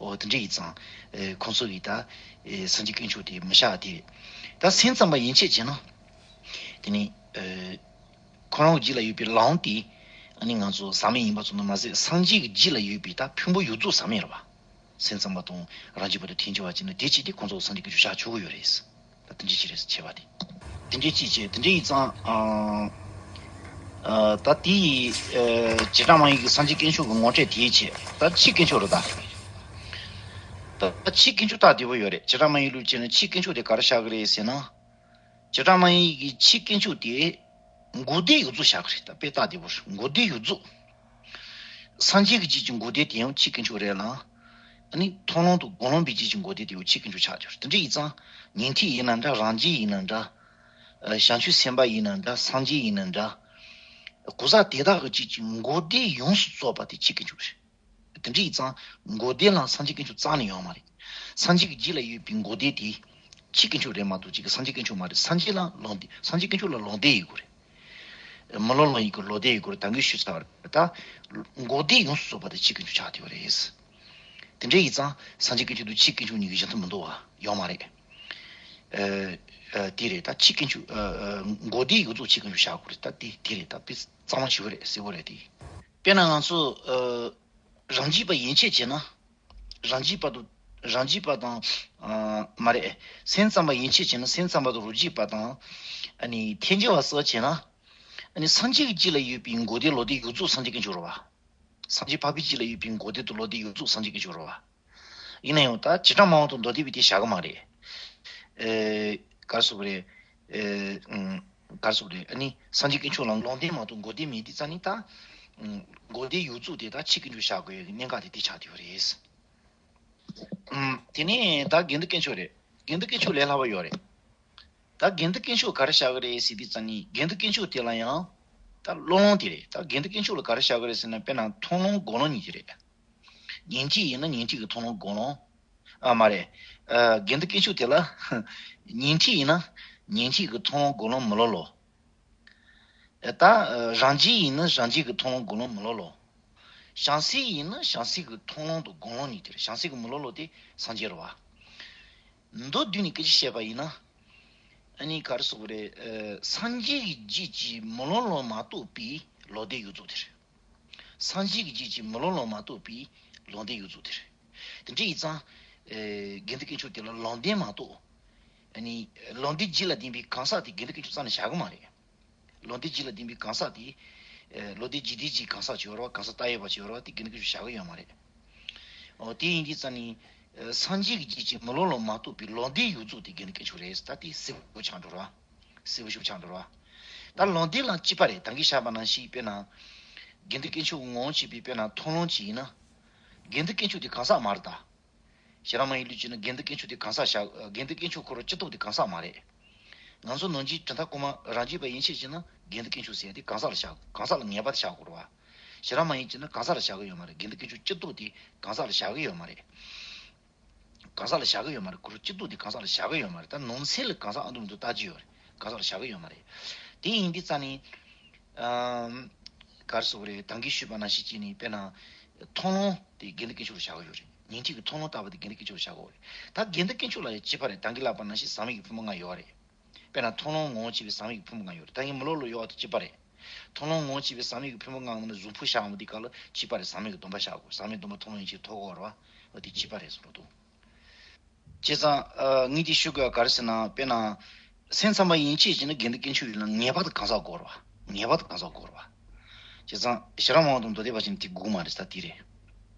འོ་དེ་འདྲ་ཡིན་ཙང་ཨེ་ཁོང་ཚོ་གིས་ད་ཨེ་སངས་རྒྱས་དཀོན་མཆོག་དེ་མི་བཞག་དེ་རེད། ད་སེམས་ཙམ་པ་ཡན་ཆད་བྱས་ན། དེ་ནི་ཨེ་ཁོ་རང་གི་རྒྱུད་ལ་ཡོད་པའི་ལམ་དེ་ཨ་ནི་ང་ཚོ་ཟག་མེད་ཡིན་པ་ཙམ་དུ་མ་ཟད། སངས་རྒྱས་ཀྱི་རྒྱུད་ལ་ཡོད་པའི་ད་ཕུང་པོ་ཡོངས་རྫོགས་ཟག་མེད་རེད་བ། སེམས་ཙམ་པ་དང་རང་རྒྱུད་པ་དང་ཐལ་འགྱུར་བ་བྱས་ན་དེ་གཅིག་དེ་ཁོང་ཚོ་སངས་རྒྱས་དཀོན་མཆོག་བཞག་ཆོག་གི་ཡོད་རེད། ད་དེ་འདྲ་ཅིག་རེད་བྱས་པ་དེ། དེ་འདྲ་ཅིག་བྱས། དེ་འདྲ་ཡིན་ཙང་ཨ་ཨ་ད་དེ་ཡི་ཨ་བྱེ་བྲག་སྨྲ་བའི་གི་སངས་རྒྱས་དཀོན་མཆོག་གི་ངོ་སྤྲོད་དེའི་ཆེད་ད་ཕྱིའི་དཀོན་མཆོག་རེད་ད། ད་ཕྱིའི་དཀོན་མཆོག་ད་བདེ་པོ་ཡོད་རེད། བྱེ་བྲག་སྨྲ་བའི་ལུགས་བྱས་ན་ཕྱིའི་དཀོན་མཆོག་དེ་ག་རེ་བཞག་གི་རེད་ཟེར་ན། བྱེ་བྲག་སྨྲ་བའི་གི་ཕྱིའི་དཀོན་མཆོག་དེ་འགོག་བདེན་ཡོངས་རྫོགས་བཞག་གི་རེད། ད་དཔེ་ད་བདེ་པོ་རེད། འགོག་བདེན་ཡོངས་རྫོགས། སངས་རྒྱས་ཀྱི་རྒྱུད་ཀྱི་འགོག་བདེན་དེ་ཡང་ཕྱིའི་དཀོན་མཆོག་རེད་ལ། ཨ་ནི་མཐོང་ལམ་དང་སྒོམ་ལམ་པའི་རྒྱུད་ཀྱི་འགོག་བདེན་དེ་ཡང་ཕྱིའི་དཀོན་མཆོག་ཆགས་ཀྱི་རེད། དེ་འདྲ་ཡིན་ཙང་ཉན་ཐོས་ཡིན་ན་འདྲ། རང་རྒྱལ་ཡིན་ན་འདྲ། ཨ་བྱང་ཆུབ་སེམས་དཔའ་ཡིན་ན་འདྲ། སངས་རྒྱས་ཡིན་ན་འདྲ། གང་ཟག་དེ་དག་གི་རྒྱུད་ཀྱི་འགོག་བདེན་ཡོངས་སུ་རྫོགས་པ་དེ་ཕྱིའི་དཀོན་མཆོག་རེད། དེ་འདྲ་ཡིན་ཙང་འགོག་བདེན་ལ་སངས་རྒྱས་དཀོན་མཆོག་རྩ་ནས་ཡོད་མ་རེད། སངས་རྒྱས་ཀྱི་རྒྱུད་ལ་ཡོད་པའི་འགོག་བདེན་དེ་ཕྱིའི་དཀོན་མཆོག་རེད་མ་གཏོགས་ཅིག་གི་སངས་རྒྱས་དཀོན་མཆོག་མ་རེད། སངས་རྒྱས་ལ་ལོག་འདྲེན། སངས་རྒྱས་དཀོན་མཆོག་ལ་ལོག་འདྲེན་ཡོད་དགོས་རེད། མེ་ལོང་ལོང་ཡིན་གྱི་ལོག་འདྲེན་ཡོད་དགོས་རེད། ད་གིན་ཞུས་ཚར་བ་རེད། ད་འགོག་བདེན་ཡོངས་སུ་རྫོགས་པ་དེ་ཕྱིའི་དཀོན་མཆོག་ཆགས་བསྡད་པ་རེད། དེ་འདྲ་ཡིན་ཙང་སངས་རྒྱས་དཀོན་མཆོག་དང་ཕྱིའི་དཀོན་མཆོག་གཉིས་ཀྱི་གཞན་དུ་མི་འདུག་བ། ཡོད་མ་རེད། ཨ་ཨ་དེ་རེད། ད་ཕྱིའི་དཀོན་མཆོག་ཨ་ཨ་འགོག་བདེན་ཡོངས་རྫོགས་ཕྱིའི་དཀོན་མཆོག་བཞག་དགོས་རེད། ད་དེ་དེ་རེད། ད་དཔེ་གཙང་མ་ཞེ་པོ་རེད། གསལ་པོ་རེད་དེ། དཔེར་ན་ང་ཚོ་ཨ་རང་རྒྱུད་པ་ཡན་ཆད་བྱས་ན། རང་རྒྱུད་པ་དང་། རང་རྒྱུད་པ་དང་། ཨ་མ་རེད། སེམས་ཙམ་པ་ཡན་ཆད་བྱས་ན། སེམས་ཙམ་པ་དང་རང་རྒྱུད་པ་དང་། ཨ་ནི་ཐལ་འགྱུར་བ་སོགས་བྱས་ན། ཨ་ནི་སངས་རྒྱས་ཀྱི་རྒྱུད་ལ་ཡོད་པའི་འགོག་བདེན་ལོག་འདྲེན་ཡོངས་རྫོགས་སངས་རྒྱས་དཀོན་མཆོག་རེད་བ། སངས་རྒྱས་འཕགས་པའི་རྒྱུད་ལ་ཡོད་པའི་འགོག་བདེན་དང་ལོག་འདྲེན་ཡོངས་རྫོགས་སངས་རྒྱས་དཀོན་མཆོག་རེད་བ། ཡིན་ན་ཡང་ད་བྱེ་བྲག་སྨྲ་བ་དང་མདོ་སྡེ་པས་དེ་བཞག་གི་མ་རེད། ཨེ་ག་རེ་ཟེར་དགོས་རེད། ཨེ་ཨུམ་ག་རེ་ཟེར་དགོས་རེད། ཨ་ནི་སངས་རྒྱས་དཀོན་མཆོག་ལ་ལོག་འདྲེན་མ་གཏོགས་འགོག་བདེན་མེད་དུས་ཙང་ནི་ད་ཨུམ་འགོག་བདེན་ཡོངས་རྫོགས་དེ་ད་ཕྱིའི་དཀོན་མཆོག་བཞག་དགོས་ཡ་གི་གནད་འགག་དེ་དེ་ཆགས་བསྡད་པ་རེད། ཨུམ་དེ་ནས་ད་དགེ་འདུན་དཀོན་མཆོག་རེད། དགེ་འདུན་དཀོན་མཆོག་ལས་སླ་བ་ཡོད་རེད། ད་དགེ་འདུན་དཀོན་མཆོག་ག་རེ་བཞག་གི་རེད་ཟེར་དུས་ཙང་ནི། དགེ་འདུན་དཀོན་མཆོག་དེ་ལ་ཡང་ད་བློ་ལམ་དེ་རེད། ད་དགེ་འདུན་དཀོན་མཆོག་ལ་ག་རེ་བཞག་གི་རེད་ཟེར་ན། དཔེར་ན་མཐོང་ལམ་སྒོམ་ལམ་གཉིས་དེ་རེད། ཉན་ཐོས་ཡིན་ན་ཉན་ཐོས་ཀྱི་མཐོང་ལམ་སྒོམ་ལམ། ཨ་མ་རེད། ཨ་དགེ་འདུན་དཀོན་མཆོག་དེ་ལ་ཉན་ཐོས་ཡིན་ན་ཉན་ཐོས་ཀྱི་མཐོང་ལམ་སྒོམ་ལམ་མི་སློབ་སློབ། ཨ་ད་ཨ་རང་རྒྱུད་ཡིན་ན་རང་རྒྱུད་ཀྱི་མཐོང་ལམ་སྒོམ་ལམ་མི་སློབ་སློབ། བྱང་སེམས་ཡིན་ན་བྱང་སེམས་ཀྱི་མཐོང་ལམ་དང་སྒོམ་ལམ་གཉིས་དེ་རེད། བྱང་སེམས་ཀྱི་མི་སློབ་སློབ་དེ་སངས་རྒྱས་རེད་བ། མདོར་བསྡུས་ནས་སྐད་ཆ་བཤད་པ་ཡིན་ན། ཨ་ནི་ག་རེ་ཟེར་དགོས་རེད། ཨ་སངས་རྒྱས་ཀྱི་རྒྱུད་ཀྱི་མེ་ལོང་ལོང་མ་གཏོགས་པའི་ལོག་འདྲེན་ཡོངས་རྫོགས་དེ་རེད། སངས་རྒྱས་ཀྱི་རྒྱུད་ཀྱི་མེ་ལོང་ལོང་མ་གཏོགས་པའི་ལོག་འདྲེན་ཡོངས་རྫོགས་དེ་རེད། དེ་འདྲ་ཡིན་ཙང་། ཨེ་དགེ་འདུན་དཀོན་མཆོག་དེ་ལ་ལོག་འདྲེན་མ་གཏོགས། ཨ་ནི་ལོག་འདྲེན་རྒྱུད་ལ་ལྡན་པའི་གང་ཟག་དེ་དགེ་འདུན་དཀོན་མཆོག་རྩ་ནས་བཞག་གི་མ་རེད། ལོག་འདྲེན་རྒྱུད་ལ་ལྡན་པའི་གང་ཟག་དེ། ཨེ་ལོག་འདྲེན་རྒྱུད་ལྡན་གྱི་གང་ཟག་ཅིག་ཡོད་རེད་བ། གང་ཟག་བལྟ་ཡོད་པ་ཅིག་ཡོད་རེད་བ། དེ་དགེ་འདུན་དཀོན་མཆོག་བཞག་གི་ཡོད་མ་རེད། ཨོ་དེ་ཡིན་དུས་ཙང་ནི། ཨ་སངས་རྒྱས་ཀྱི་རྗེས་ཀྱི་མི་ལོ་ལོ་མ་གཏོགས་པའི་ལོ་ཟླའི་ཡོངས་རྫོགས་དེ་དགེ་འདུན་དཀོན་མཆོག་རེད། ད་དེ་གསལ་པོ་ཆགས་འགྲོ་ར། གསལ་པོ་ཞིག་ཆགས་འགྲོ་ར། ད་ལོ་ཟླའི་ལ་གཅིག་པ་རེད། ད་གིན་བཤད་པ་ནང་བཞིན་དཔེར་ན། དགེ་འདུན་དཀོན་མཆོག་ངོ་བོ་གཅིག་པའི་དཔེར་ན་མཐོང་ལམ་གཅིག་ཡིན་ན། དགེ་འདུན་དཀོན་མཆོག་དེ་གང་ཟག་མ་རེད་ད། ཤེས་རབ་མ་ཡིན་ལུགས་ཀྱིས་ནི་དགེ་འདུན་དཀོན་མཆོག་དེ་གང་ཟག་བཞག་དགེ་འདུན་དཀོན་མཆོག་ཁོ་རང་སྤྱི་ལྡོག་དེ་གང་ཟག་མ་རེད། ང་ཚོ་ནང་ཆོས་གྲུབ་མཐའ་གོང་མ་རང་རྒྱུད་པ་ཡན་ཆད་ཀྱིས་ནི་དགེ་འདུན་དཀོན་མཆོག་ཟེར་ཡ་དེ་གང་ཟག་ལ་བཞག་གང་ཟག་ལ་ངེས་པར་དུ་བཞག་དགོས་རེད་བ། ཤེས་རབ་མ་ཡིན་ཀྱིས་ནི་གང་ཟག་ལ་བཞག་གི་ཡོད་མ་རེད། དགེ་འདུན་དཀོན་མཆོག་སྤྱི་ལྡོག་དེ་གང་ཟག་ལ་བཞག་གི་ཡོད་མ་རེད། གང་ཟག་ལ་བཞག་གི་ཡོད་མ་རེད། ཁོ་རང་སྤྱི་ལྡོག་དེ་གང་ཟག་ལ་བཞག་གི་ཡོད་མ་རེད། ད་ནང་གསེས་ལ་གང་ཟག་ཨ་འདུམ་འདུ་ལྟ་གི་ཡོད་རེད། གང་ཟག་ལ་བཞག་གི་ཡོད་མ་རེད། དེ་ཡིན་དུས་ཙང་ནི། ཨམ། ག་རེ་ཟེར་དགོས་རེད། ད་གིན་ཞུས་པ་ནང་བཞིན་བྱས་ནས་དཔེར་ན། མཐོང་ལམ་དེ་དགེ་འདུན་དཀོན་མཆོག་ལ་བཞག་གི་ཡོད་རེད། ཉན་ཐོས་ཀྱི་མཐོང་ལམ་ལྟ་བུ་དེ་དགེ་འདུན་དཀོན་མཆོག་ལ་བཞག་གི་ཡོད་རེད། ད་དགེ་འདུན་དཀོན་མཆོག་ལ་ཡང་གཅིག་པ་རེད། ད་གིན་ལབ་པ་ནང་བཞིན་ཟག་མེད་ཀྱི་ཕུང་པོ་ལྔ་ཡོད་རེད། དཔེར་ན་མཐོང་ལམ་ངོ་བོ་གཅིག་པའི་ཟག་མེད་ཀྱི་ཕུང་པོ་ལྔ་ཡོད་རེད། ད་ངས་མི་ལོ་ལོ་ཡོད་པ་དང་གཅིག་པ་རེད། མཐོང་ལམ་ངོ་བོ་གཅིག་པའི་ཟག་མེད་ཀྱི་ཕུང་པོ་ལྔ་ནང་ནས་གཟུགས་ཕུང་བཞག་འོང་དུས་སྐབས་ལ་གཅིག་པ་རེད། ཟག་མེད་ཀྱི་སྡོམ་པ་བཞག་དགོས། ཟག་མེད་སྡོམ་པ་མཐོང་ལམ་ཡན་ཆད་ཐོབ་དགོས་རེད་བ། འོ་དེ་གཅིག་པ་རེད་ཟེར་འགྲོ་འདུག་བྱས་ཙང་། ཨ། ངས་དེ་ཞུ་དགོས་པ་ག་རེ་ཟེར་ན། དཔེར་ན། སེམས་ཙམ་པ་ཡན་ཆད་ཀྱིས་ནི་དགེ་འདུན་དཀོན་མཆོག་ཡིན་ན་ངེས་པར་དུ་གང་ཟག་དགོས་རེད་བ། ངེས་པར་དུ་གང་ཟག་དགོས་རེད་བ། བྱས་ཙང་ཤེས་རབ་མང་པོ་དང་མདོ་སྡེ་པ་ཞིག་ནི་དེ་དགོས་མ་རེད་ཟེར་ད་དེ་རེད།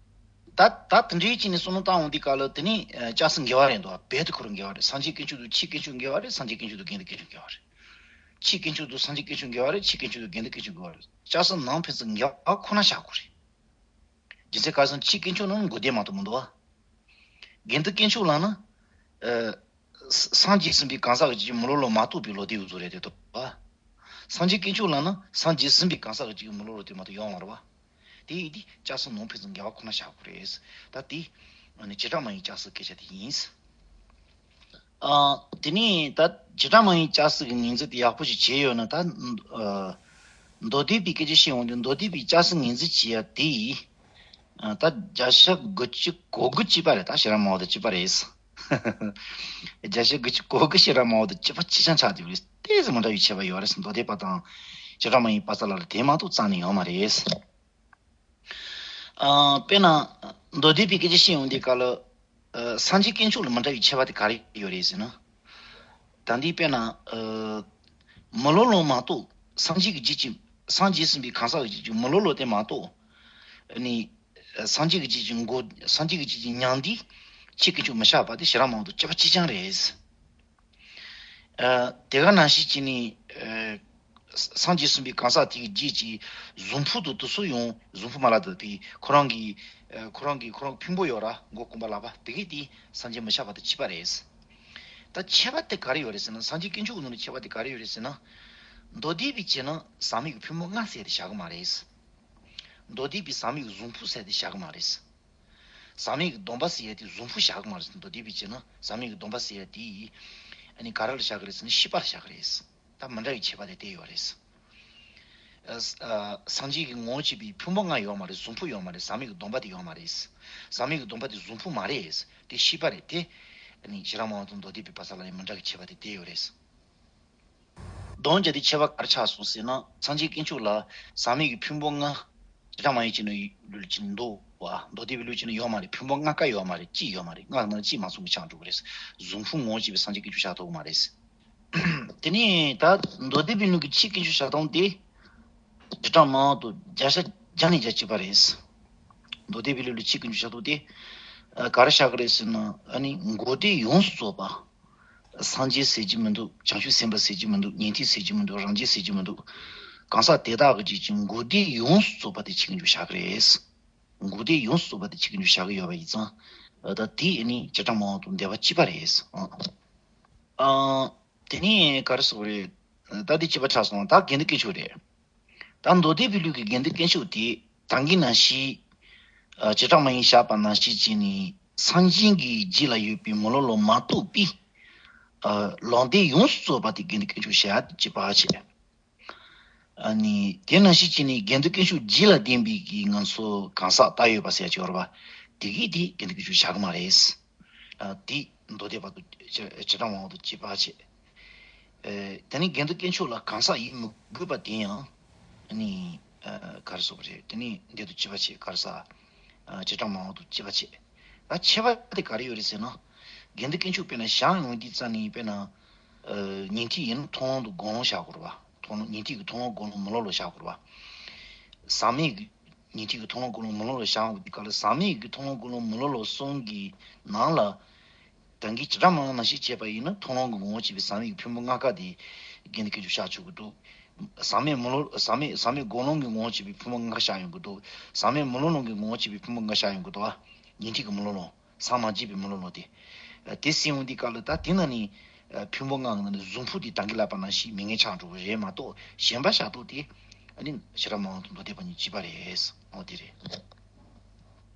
ད་ད་དེ་འདྲའི་ཅིག་ནས་བསམ་བློ་བཏང་འོང་དུས་སྐབས་ལ་དེ་ནི་ཨ་སྐྱ་སེར་འགལ་བ་རེད་འདུག་དཔལ་དུ་ཁོ་རང་འགལ་བ་རེད། སངས་རྒྱས་དཀོན་མཆོག་དང་ཆོས་དཀོན་མཆོག་འགལ་བ་རེད། སངས་རྒྱས་དཀོན་མཆོག་དང་དགེ་འདུན་དཀོན་མཆོག་འགལ་བ་རེད། ཆོས་དཀོན་མཆོག་དང་སངས་རྒྱས་དཀོན་མཆོག་འགལ་བ་རེད། ཆོས་དཀོན་མཆོག་དང་དགེ་འདུན་དཀོན་མཆོག་འགལ་བ་རེད། སྐྱ་སེར་ནང་ཕན་ཚུན་འགལ་བ་ཁོ་ན་བཞག་དགོས་རེད། རྒྱུ་མཚན་ག་རེ་ཟེར་ན་ཆོས་དཀོན་མཆོག་ནང་འགལ་ཟླ་མ་གཏོགས་མི་འདུག་བ། དགེ་འདུན་དཀོན་མཆོག་ལབ་ན། ཨ། ས་སངས་རྒྱས་ཟིན་པའི་གང་ཟག་གི་ཅིག་མི་ལོ་ལོ་མ་གཏོགས་པའི་ལོ་དེ་ཡོད་ཚོད་རེད་དེ་ཐོབ་པ། སངས་རྒྱས་དཀོན་མཆོག་ལབ་ན་སངས་རྒྱས་ཟིན་པའི་གང་ཟག་གི་ཅིག་མི་ལོ་ལོ་དེ་མ་གཏོགས་ཡོད་མ་རེད་བ། དེ་ཡིན་དུས་སྐྱ་སེར་ནང་ཕན་ཚུན་འགལ་བ་ཁོ་ན་བཞག་དགོས་རེད། ད་དེ། ཨ་ནི་བྱེ་བྲག་སྨྲ་བའི་སྐྱ་སེར་སྐད་ཆ་དེ་ཡིན། ཨ། དེ་ནས་ད་བྱེ་བྲག་སྨྲ་བའི་སྐྱ་སེར་གྱི་ངོས་འཛིན་དེ་ཡག་པོ་ཞིག་བྱས་ཡོད་ན་ད། ཨ། མདོ་སྡེ་པའི་སྐད་ཆ་བཤད་འོང་དུས་མདོ་སྡེ་པའི་སྐྱ་སེར་ངོས་འཛིན་བྱེད་ཡ་དེ། ཨ། ད་བརྒྱ་ཆ་དགུ་བཅུ་གོ་དགུ་གཅིག་པ་རེད། ད་ཤེས་རབ་སྨྲ་བ་དང་གཅིག་པ་རེད། བརྒྱ་ཆ་དགུ་བཅུ་གོ་དགུ་ཤེས་རབ་སྨྲ་བ་དང་གཅིག་པ་གཅིག་རྐྱང་ཆགས་བསྡད་པ་རེད། ཏོག་ཙམ་མི་འདྲ་བའི་ཁྱད་པར་ཡོད་རེད། མདོ་སྡེ་པ་དང་བྱེ་བྲག་སྨྲ་བའི་པ་ཙ་ལ་ལ་དེ་མ་གཏོགས་རྩ་ནས་ཡོད་མ་རེད། ཨ། དཔེར་ན། མདོ་སྡེ་པའི་སྐད་ཆ་བཤད་ཡོང་དུས་སྐབས་ལ། ཨ། སངས་རྒྱས་དཀོན་མཆོག་ལ་མི་འདྲ་བའི་ཁྱད་པར་དེ་ག་རེ་ཡོད་རེད་ཟེར་ན། ད་འདི་དཔེར་ན། ཨ། མི་ལོ་ལོ་མ་གཏོགས་སངས་རྒྱས་ཀྱི་རྗེས་ཀྱི་སངས་རྒྱས་ཟིན་པའི་གང་ཟག་གི་རྗེས་ཀྱི་མི་ལོ་ལོ་དེ་མ་གཏོགས། ཨ་ནི། སངས་རྒྱས་ཀྱི་རྗེས་ཀྱི་མགོ་སངས་རྒྱས་ཀྱི་རྗེས་ཀྱི་མྱང་འདས་ཆོས་དཀོན་མཆོག་མི་བཞག་པ་དེ་ཤེས་རབ་སྨྲ་བ་དང་གཅིག་པ་གཅིག་རྐྱང་རེད། ཨ། དེ་ག་ནང་བཞིན་བྱས་ནས། ཨ། སངས་རྒྱས་ཟིན་པའི་གང་ཟག་དེ་གི་རྗེས་ཀྱི་གཟུགས་ཕུང་དང་དེ་ཚོ་ཡང་གཟུགས་ཕུང་མ་ལ་དང་དེ་ཁོ་རང་གི། ཨ། ཁོ་རང་གི་ཁོ་རང་ཕུང་པོ་ཡོད་ར་མགོ་རྐང་པ་ལག་པ་དེ་གས་དེ་སངས་རྒྱས་མི་བཞག་པ་དང་གཅིག་པ་རེད། ད་ཁྱད་པར་དེ་ག་རེ་ཡོད་རེད་ཟེར་ན། སངས་རྒྱས་དཀོན་མཆོག་གི་ནང་ནས་ཁྱད་པར་དེ་ག་རེ་ཡོད་རེད་ཟེར་ན། མདོ་སྡེ་པའི་བྱས་ན་ཟག་མེད་ཀྱི་ཕུང་པོ་ལྔ་ཟེར་དེ་བཞག་གི་མ་རེད། མདོ་སྡེ་པའི་ཟག་མེད་ཀྱི་གཟུགས་ཕུང་ཟེར་དེ་བཞག་གི་མ་རེད། ཟག་མེད་ཀྱི་སྡོམ་པ་ཟེར་ཡ་དེ་གཟུགས་ཕུང་བཞག་གི་མ་རེད། མདོ་སྡེ་པའི་བྱས་ན་ཟག་མེད་ཀྱི་སྡོམ་པ་ཟེར་ཡ་དེ། ཨ་ནི་ག་རེ་ལ་བཞག་གི་རེད་ཟེར་ན་ཤེས་པ་ལ་བཞག་གི་རེད། ད་མི་འདྲ་བའི་ཁྱད་པར་དེ་དེ་ཡོད་རེད། ཨ། སངས་རྒྱས་ཀྱི་ངོ་བོ་གཅིག་པའི་ཕུང་པོ་ལྔ་ཡོད་མ་རེད། གཟུགས་ཕུང་ཡོད་མ་རེད། ཟག་མེད་ཀྱི་སྡོམ་པ་དེ་ཡོད་མ་རེད། ཟག་མེད་ཀྱི་སྡོམ་པ་དེ་གཟུགས་ཕུང་མ་རེད། དེ་ཤེས་པ་རེད་དེ། ཨ་ནི་ཤེས་རབ་སྨྲ་བ་དང་མདོ་སྡེ་པའི་པ་ཚ་ལ་ཡང་མི་འདྲ་བའི་ཁྱད་པར་དེ་དེ་ཡོད་རེད། གདོང་བརྒྱབ་དེ་ཁྱད་པར་ག་རེ་ཆགས་སོང་ཟེར་ན། སངས་རྒྱས་དཀོན་མཆོག་ལ་ཟག་མེད་ཀྱི་ཕུང་པོ་ལྔ། བྱེ་བྲག་སྨྲ་བའི་ལུགས་ཀྱི་ནང་འདུག་བ། མདོ་སྡེ་པའི་ལུགས་ཀྱི་ནང་ཡོད་མ་རེད། ཕུང་པོ་ལྔ་ཀ་ཡོད་མ་རེད། གཅིག་ཡོད་མ་རེད། ལྔ་ནང་གཅིག་མ་སོང་གི་ཆགས་འགྲོ་གི་རེད། གཟུགས་ཕུང་ངོ་བོ་གཅིག་པའི་སངས་རྒྱས་དཀོན་མཆོག་བཞག་ཐུབ་ཀྱི་མ་རེད། དེ་ནས་ད་མདོ་སྡེ་པའི་ལུགས་ཀྱི་ཆོས་དཀོན་མཆོག་བཞག་སྟངས་དེ། བྱེ་བྲག་སྨྲ་བ་དང་བརྒྱ་ཆ་བརྒྱ་ནས་བརྒྱ་གཅིག་པ་རེད། མདོ་སྡེ་པའི་ལུགས་ལ་ཆོས་དཀོན་མཆོག་བཞག་སྟངས་དེ། ཨ། ག་རེ་བཞག་གི་རེད་ཟེར་ན། ཨ་ནི་འགོག་བདེན་ཡོངས་སུ་རྫོགས་པ། སངས་རྒྱས་ཟེར་གྱི་མི་འདུག་བྱང་ཆུབ་སེམས་དཔའ་ཟེར་གྱི་མི་འདུག་ཉན་ཐོས་ཟེར་གྱི་མི་འདུག་རང་རྒྱལ་ཟེར་གྱི་མི་འདུག་གང་ཟག་དེ་དག་གི་རྗེས་ཀྱི་འགོག་བདེན་ཡོངས་སུ་རྫོགས་པ་དེ་ཆོས་དཀོན་མཆོག་བཞག་གི་རེད། འགོག་བདེན་ཡོངས་སུ་རྫོགས་པ་དེ་ཆོས་དཀོན་མཆོག་བཞག་གི་ཡོད་པ་ཡིན་ཙང་། ད་དེ་ནི་བྱེ་བྲག་སྨྲ་བ་དང་སྡེ་པ་གཅིག་པ་རེད། ཨ། དེ་ནས་ག་རེ་ཟེར་དགོས་རེད། ད་དེ་གཅིག་པ་ཆགས་སོང་། ད་དགེ་འདུན་དཀོན་མཆོག་རེད། ད་མདོ་སྡེ་པའི་ལུགས་ཀྱི་དགེ་འདུན་དཀོན་མཆོག་དེ་ད་གིན་ནང་བཞིན། ཨ། བྱེ་བྲག་སྨྲ་བའི་བཞག་པ་ནང་བཞིན་བྱས་ནས་སངས་རྒྱས་ཀྱི་རྗེས་ལ་ཡོད་པའི་མི་ལོ་ལོ་མ་གཏོགས་པའི། ཨ། ལོ་ཟླ་ཡོངས་སུ་རྫོགས་པ་དེ་དགེ་འདུན་དཀོན་མཆོག་བཞག་གཅིག་པ་བྱས། ཨ་ནི་དེ་ནང་བཞིན་བྱས་ནས་དགེ་འདུན་དཀོན་མཆོག་རྗེས་ལ་ལྡན་པའི་གི་ང་ཚོ་གང་ཟག་བཏགས་ཡོད་པ་ཟེར་ཡ་ཅིག་ཡོད་རེད་བ། དེ་གིས་དེ་དགེ་འདུན་དཀོན་མཆོག་བཞག་གི་མ་རེད། ཨ། དེ་མདོ་སྡེ་པ་དང་བྱེ་བྲག་སྨྲ་བ་དང་གཅིག་པ་བྱས། ཨ། དེ་ནས་དགེ་འདུན་དཀོན་མཆོག་ལ་གང་ཟག་ཡིན་མི་དགོས་པ་དེ་ཡང་། ཨ་ནི། ཨ། ག་རེ་ཟེར་དགོས་རེད། དེ་ནས་འདི་དང་གཅིག་པ་བྱས། ག་རེ་ཟ། ཨ། བྱེ་བྲག་སྨྲ་བ་དང་གཅིག་པ་བྱས། ད་ཁྱད་པར་དེ་ག་རེ་ཡོད་རེད་ཟེར་ན། དགེ་འདུན་དཀོན་མཆོག་དཔེར་ན་བཞག་ཡོང་དུས་ཙམ་ནས་དཔེར་ན། ཨ། ཉན་ཐོས་ཡིན་ན་མཐོང་ལམ་དང་སྒོམ་ལམ་བཞག་དགོས་རེད་བ། མཐོང་ལམ། ཉན་ཐོས་ཀྱི་མཐོང་ལམ་སྒོམ་ལམ་མི་ལོ་ལོ་བཞག་དགོས་རེད་བ། ཟག་མེད་ཀྱི་ ཉན་ཐོས་ཀྱི་མཐོང་ལམ་ཀུན་སློང་མི་སློབ་ལ་བཞག་འོང་དུས་སྐབས་ལ་ཟག་མེད་ཀྱི་མཐོང་ལམ་ཀུན་སློང་མི་སློབ་ལ་གསུམ་གྱི་ནང་ལ། ད་གིན་བྱེ་བྲག་སྨྲ་བ་ནང་བཞིན་བྱས་པ་ཡིན་ན་མཐོང་ལམ་གྱི་ངོ་བོར་བྱས་པའི་ཟག་མེད་ཀྱི་ཕུང་པོ་ལྔ་ཀ་དེ་དགེ་འདུན་དཀོན་མཆོག་བཞག་ཆོག་གི་འདུག་ཟག་མེད་མི་སློབ་ཟག་མེད་ཟག་མེད་སྒོམ་ལམ་གྱི་ངོ་བོར་བྱས་པའི་ཕུང་པོ་ལྔ་ཀ་བཞག་ཡོང་གི་འདུག་ཟག་མེད་མི་སློབ་ལམ་གྱི་ངོ་བོར་བྱས་པའི་ཕུང་པོ་ལྔ་ཀ་བཞག་ཡོང་གི་འདུག་ཉན་ཐོས་ཀྱི་མི་སློབ་ལམ། སངས་མ་རྒྱས་པའི་མི་སློབ་ལམ་དེ། དེ་ཟེར་འོང་དུས་སྐབས་ལ་ད་དེ་ན་ནི་ཕུང་པོ་ལྔ་གི་ནང་ནས་གཟུགས་ཕུང་དེ་ད་གིན་ལབ་པ་ནང་བཞིན་མྱ་ངན་ཆགས་འགྲོ་གི་རེད་མ་གཏོགས་གཞན་པ་བཞག་ཐོག་དེ་ཨ་ནི་བྱེ་བྲག་སྨྲ་བ་དང་མདོ་སྡེ་པ་གཉིས་གཅིག་པ་རེད། འོ་དེ་རེད།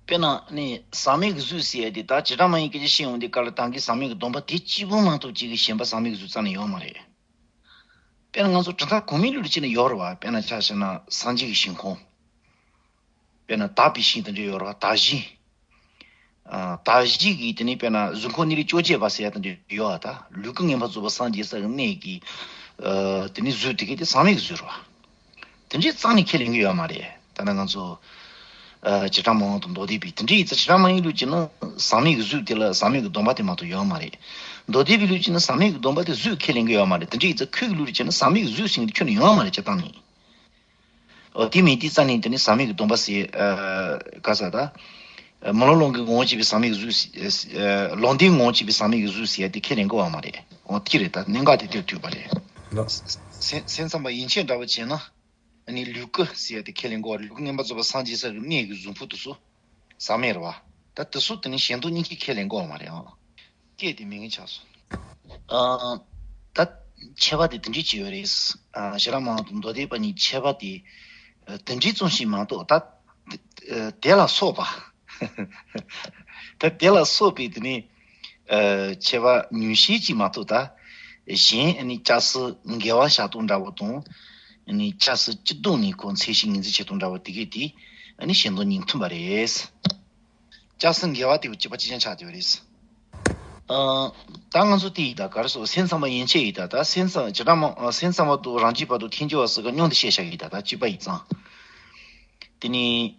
དཔེར་ན་ནི་ཟག་མེད་ཀྱི་གཟུགས་ཟེར་ཡ་དེ་ད་བྱེ་བྲག་སྨྲ་བའི་སྐད་ཆ་བཤད་འོང་དུས་སྐབས་ལ་ད་གིན་ཟག་མེད་ཀྱི་སྡོམ་པ་དེ་གཅིག་པུ་མ་གཏོགས་གཅིག་གི་གཞན་པ་ཟག་མེད་ཀྱི་གཟུགས་རྩ་ནས་ཡོད་མ་རེད། དཔེར་ན་ང་ཚོ་གྲུབ་མཐའ་གོང་མའི་ལུགས་ལ་བྱས་ན་ཡོད་རེད་བ། དཔེར་ན་ཆ་བཞག་ན་སངས་རྒྱས་ཀྱི་ཞིང་ཁམས། དཔེར་ན་དག་པའི་ཞིང་དེ་འདྲ་ཡོད་རེད་བ། དག་ཞིང་། ཨ། དག་ཞིང་གི་དེ་ནི་དཔེར་ན་གཟུགས་ཁམས་གནས་ལུགས་བཅོ་བརྒྱད་པ་ཟེར་ཡ་དེ་འདྲ་ཡོད་བ། ད་ལུས་ཀུན་ངེས་པར་རྫོགས་པར་སངས་རྒྱས་ས་གི་གནས་ཀྱི། ཨ། དེ་ནི་གཟུགས་དེ་གའི་དེ་ཟག་མེད་ཀྱི་གཟུགས་རེད་བ། དེ་འདྲའི་རྩ་ནས་ཁས་ལེན་གྱི་ཡོད་མ་རེད། ད་ནི་ང་ཚོ། ཨ། བྱེ་བྲག་སྨྲ་བ་དང་མདོ་སྡེ་པའི་དེ་འདྲའི་ཡིག་ཚད་བྱེ་བྲག་སྨྲ་བའི་ལུགས་ཀྱི་ནི་ཟག་མེད་ཀྱི་གཟུགས་དེ་ལ་ཟག་མེད་ཀྱི་སྡོམ་པ་དེ་མ་གཏོགས་ཡོད་མ་རེད། མདོ་སྡེ་པའི་ལུགས་ཀྱི་ནི་ཟག་མེད་ཀྱི་སྡོམ་པ་དེ་གཟུགས་ཁས་ལེན་གྱི་ཡོད་མ་རེད། དེ་འདྲའི་ཡིག་ཚད་ཁོས་ཀྱི་ལུགས་ཀྱི་བྱས་ན་ཟག་མེད་ཀྱི་གཟུགས་ཟེར་མཁན་དེ་ཁྱོན་ནས་ཡོད་མ་རེད། སྤྱིར་བཏང་ནས། འོ་དེ་མིན་དེ་རྩ་ནས་དེ་ནི་ཟག་མེད་ཀྱི་སྡོམ་པ་ཟེར། ཨ། ག་ཟེར་ད། མི་སློབ་ལམ་གྱི་ངོ་བོར་བྱས་པའི་ཟག་མེད་ཀྱི་གཟུགས་ཟེར། ཨ། ལམ་བདེན་ངོ་བོར་བྱས་པའི་ཟག་མེད་ཀྱི་གཟུགས་ཟེར་ཡ་དེ་ཁས་ལེན་གྱི་ཡོད་མ་རེད། འོ་དེ་རེད། ད་གནད་འགག་དེ་དེར་ཐུག་པ་རེད། ལགས། སེམས་སེམས་ཙམ་པ་ཡན་ཆད་འདྲ་བོ་བྱས་ན། ཨ་ནི་ལུས་སྐུ་ཟེར་ཡ་དེ་ཁས་ལེན་གྱི་ཡོད་རེད། ལུས་སྐུ་ངེས་པར་རྫོགས་པར་སངས་རྒྱས་ས་གི་གནས་ཀྱི་གཟུགས་ཕུང་དེ་ཚོ་ཟག་མེད་རེད་བ། ད་དེ་ཚོ་དེ་ནི་གཞན་སྟོང་གཉིས་ཀྱིས་ཁས་ལེན་གྱི་ཡོད་མ་རེད་ཨང་། སྐད་དེ་མི་ངན་ཆགས་སོང་། ཨ། ད་ཁྱད་པར་དེ་དེ་འདྲས་ཅིག་ཡོད་རེད། ཨ། བྱེ་བྲག་སྨྲ་བ་དང་མདོ་སྡེ་པ་གཉིས་ཁྱད་པར་དེ་དེ་འདྲས་ཙམ་ཞིག་མ་གཏོགས། ད་དེ་ལ་སོགས་པ། ད་དེ་ལ་སོགས་པའི་དེ་ནི། ཨ། ཁྱད་པར་ཉུང་ཤས་ཅིག་མ་གཏོགས། ད་གཞན་ཨ་ནི་སྐྱ་སེར་འགལ་བ་བཞག་སྟངས་འདྲ་བོ་དང་། ཨ་ནི་སྐྱ་སེར་སྤྱི་ལྡོག་ནས་ཁོ་མཚན་གཞི་ངོས་འཛིན་བྱེད་སྟངས་འདྲ་བོ་དེ་གས་དེ་ཨ་ནི་གཞན་དོན་གཉིས་མཐུན་པ་རེད། སྐྱ་སེར་འགལ་བ་དེ་གཅིག་པ་གཅིག་རྐྱང་ཆགས་བསྡད་པ་རེད། ཨ། ད་ང་ཚོ་དེ་ཡིན་ད་ག་རེ་ཟེར། སེམས་ཙམ་པ་ཡན་ཆད་ཡིན་ད། ད་སེམས་ཙམ་བྱེ་བྲག་སྨྲ། སེམས་ཙམ་པ་དང་རང་རྒྱུད་པ་དང་ཐལ་འགྱུར་བ་ཟེར་ག་མཉམ་དུ་བཤད་བཞག་གི་ཡིན་ད། ད་གཅིག་པ་ཡིན་ཙང་། དེ་ནི།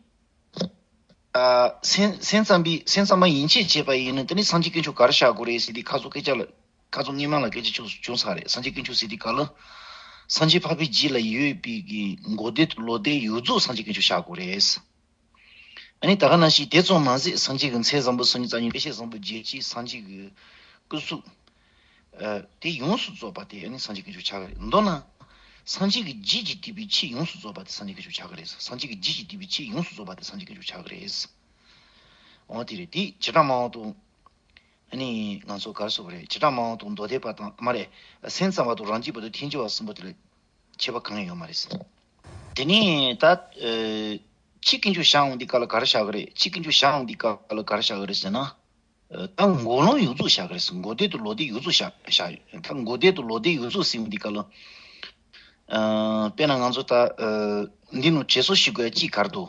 ཨ། སེམས་སེམས་ཙམ་པའི་སེམས་ཙམ་པ་ཡན་ཆད་བྱས་པ་ཡིན་ན་དེ་ནི་སངས་རྒྱས་དཀོན་མཆོག་ག་རེ་བཞག་དགོས་རེད་ཟེར་དུས་ཁ་སང་སྐད་ཆ་ལ། ཁ་སང་སྔོན་མ་ལ་སྐད་ཆ་བྱུང་བྱུང་ཚར་རེད། སངས་རྒྱས་དཀོན་མཆོག་ཟེར་དུས་སྐབས་ལ། སངས་རྒྱས་འཕགས་པའི་རྒྱུད་ལ་ཡོད་པའི་གི་འགོག་བདེན་དང་ལོག་བདེན་ཡོངས་རྫོགས་སངས་རྒྱས་དཀོན་མཆོག་བཞག་དགོས་རེད། ཨ་ནི་ད་ག་ནང་བཞིན་དེ་ཙམ་མ་ཟད་སངས་རྒྱས་ཀྱི་མཚན་བཟང་པོ་སོ་གཉིས་རྩ་གཉིས་དཔེ་བྱད་བཟང་པོ་བརྒྱད་ཅེས་སངས་རྒྱས་ཀྱི་སྐུ་གཟུགས། ཨ། དེ་ཡོངས་སུ་རྫོགས་པ་དེ་ཨ་ནི་སངས་རྒྱས་དཀོན་མཆོག་ཆགས་ཀྱི་རེད། མདོར་ན། སངས་རྒྱས་ཀྱི་རྒྱུད་ཀྱིས་བསྡུས་པའི་ཆོས་ཡོངས་སུ་རྫོགས་པ་དེ་སངས་རྒྱས་དཀོན་མཆོག་ཆགས་ཀྱི་རེད། སངས་རྒྱས་ཀྱི་རྒྱུད་ཀྱིས་བསྡུས་པའི་ཆོས་ཡོངས་སུ་རྫོགས་པ་དེ་སངས་རྒྱས་དཀོན་མཆོག་ཆགས་ཀྱི་རེད། འོ་དེ་རེད། དེ་བྱེ་བྲག་སྨྲ་བ་དང་། ཨ་ནི་ང་ཚོ་ག་རེ་ཟེར་དགོས་རེད། བྱེ་བྲག་སྨྲ་བ་དང་མདོ་སྡེ་པ་དང་མ་རེད། སེམས་ཙམ་པ་དང་རང་རྒྱུད་པ་དང་ཐལ་འགྱུར་བ་གསུམ་པོ་དེ་ལ་ཁྱད་པར་གང་ཡང་ཡོད་མ་རེད། དེ་ནས་ད། ཨ། ཆོས་དཀོན་མཆོག་བཞག་འོང་དུས་སྐབས་ལ་ག་རེ་བཞག་གི་རེད། ཆོས་དཀོན་མཆོག་བཞག་འོང་དུས་སྐབས་ལ་ག་རེ་བཞག་གི་རེད་ཟེར་ན། ཨ། ད་འགོག་ལམ་ཡོངས་རྫོགས་བཞག་གི་རེད། འགོག་བདེན་དང་ལོག་བདེན་ཡོངས་རྫོགས་བཞག་བཞག་ད་འགོག་བདེན་དང་ལོག་བདེན་ཡོངས་རྫོགས་ཟེར་འོང་དུས་སྐབས་ལ། ཨ། དཔེར་ན་ང་ཚོ་ད། ཨ། འདི་ནང་དྲན་གསོ་ཞུ་དགོས་ཡ་གཅིག་ག་རེ་འདུག་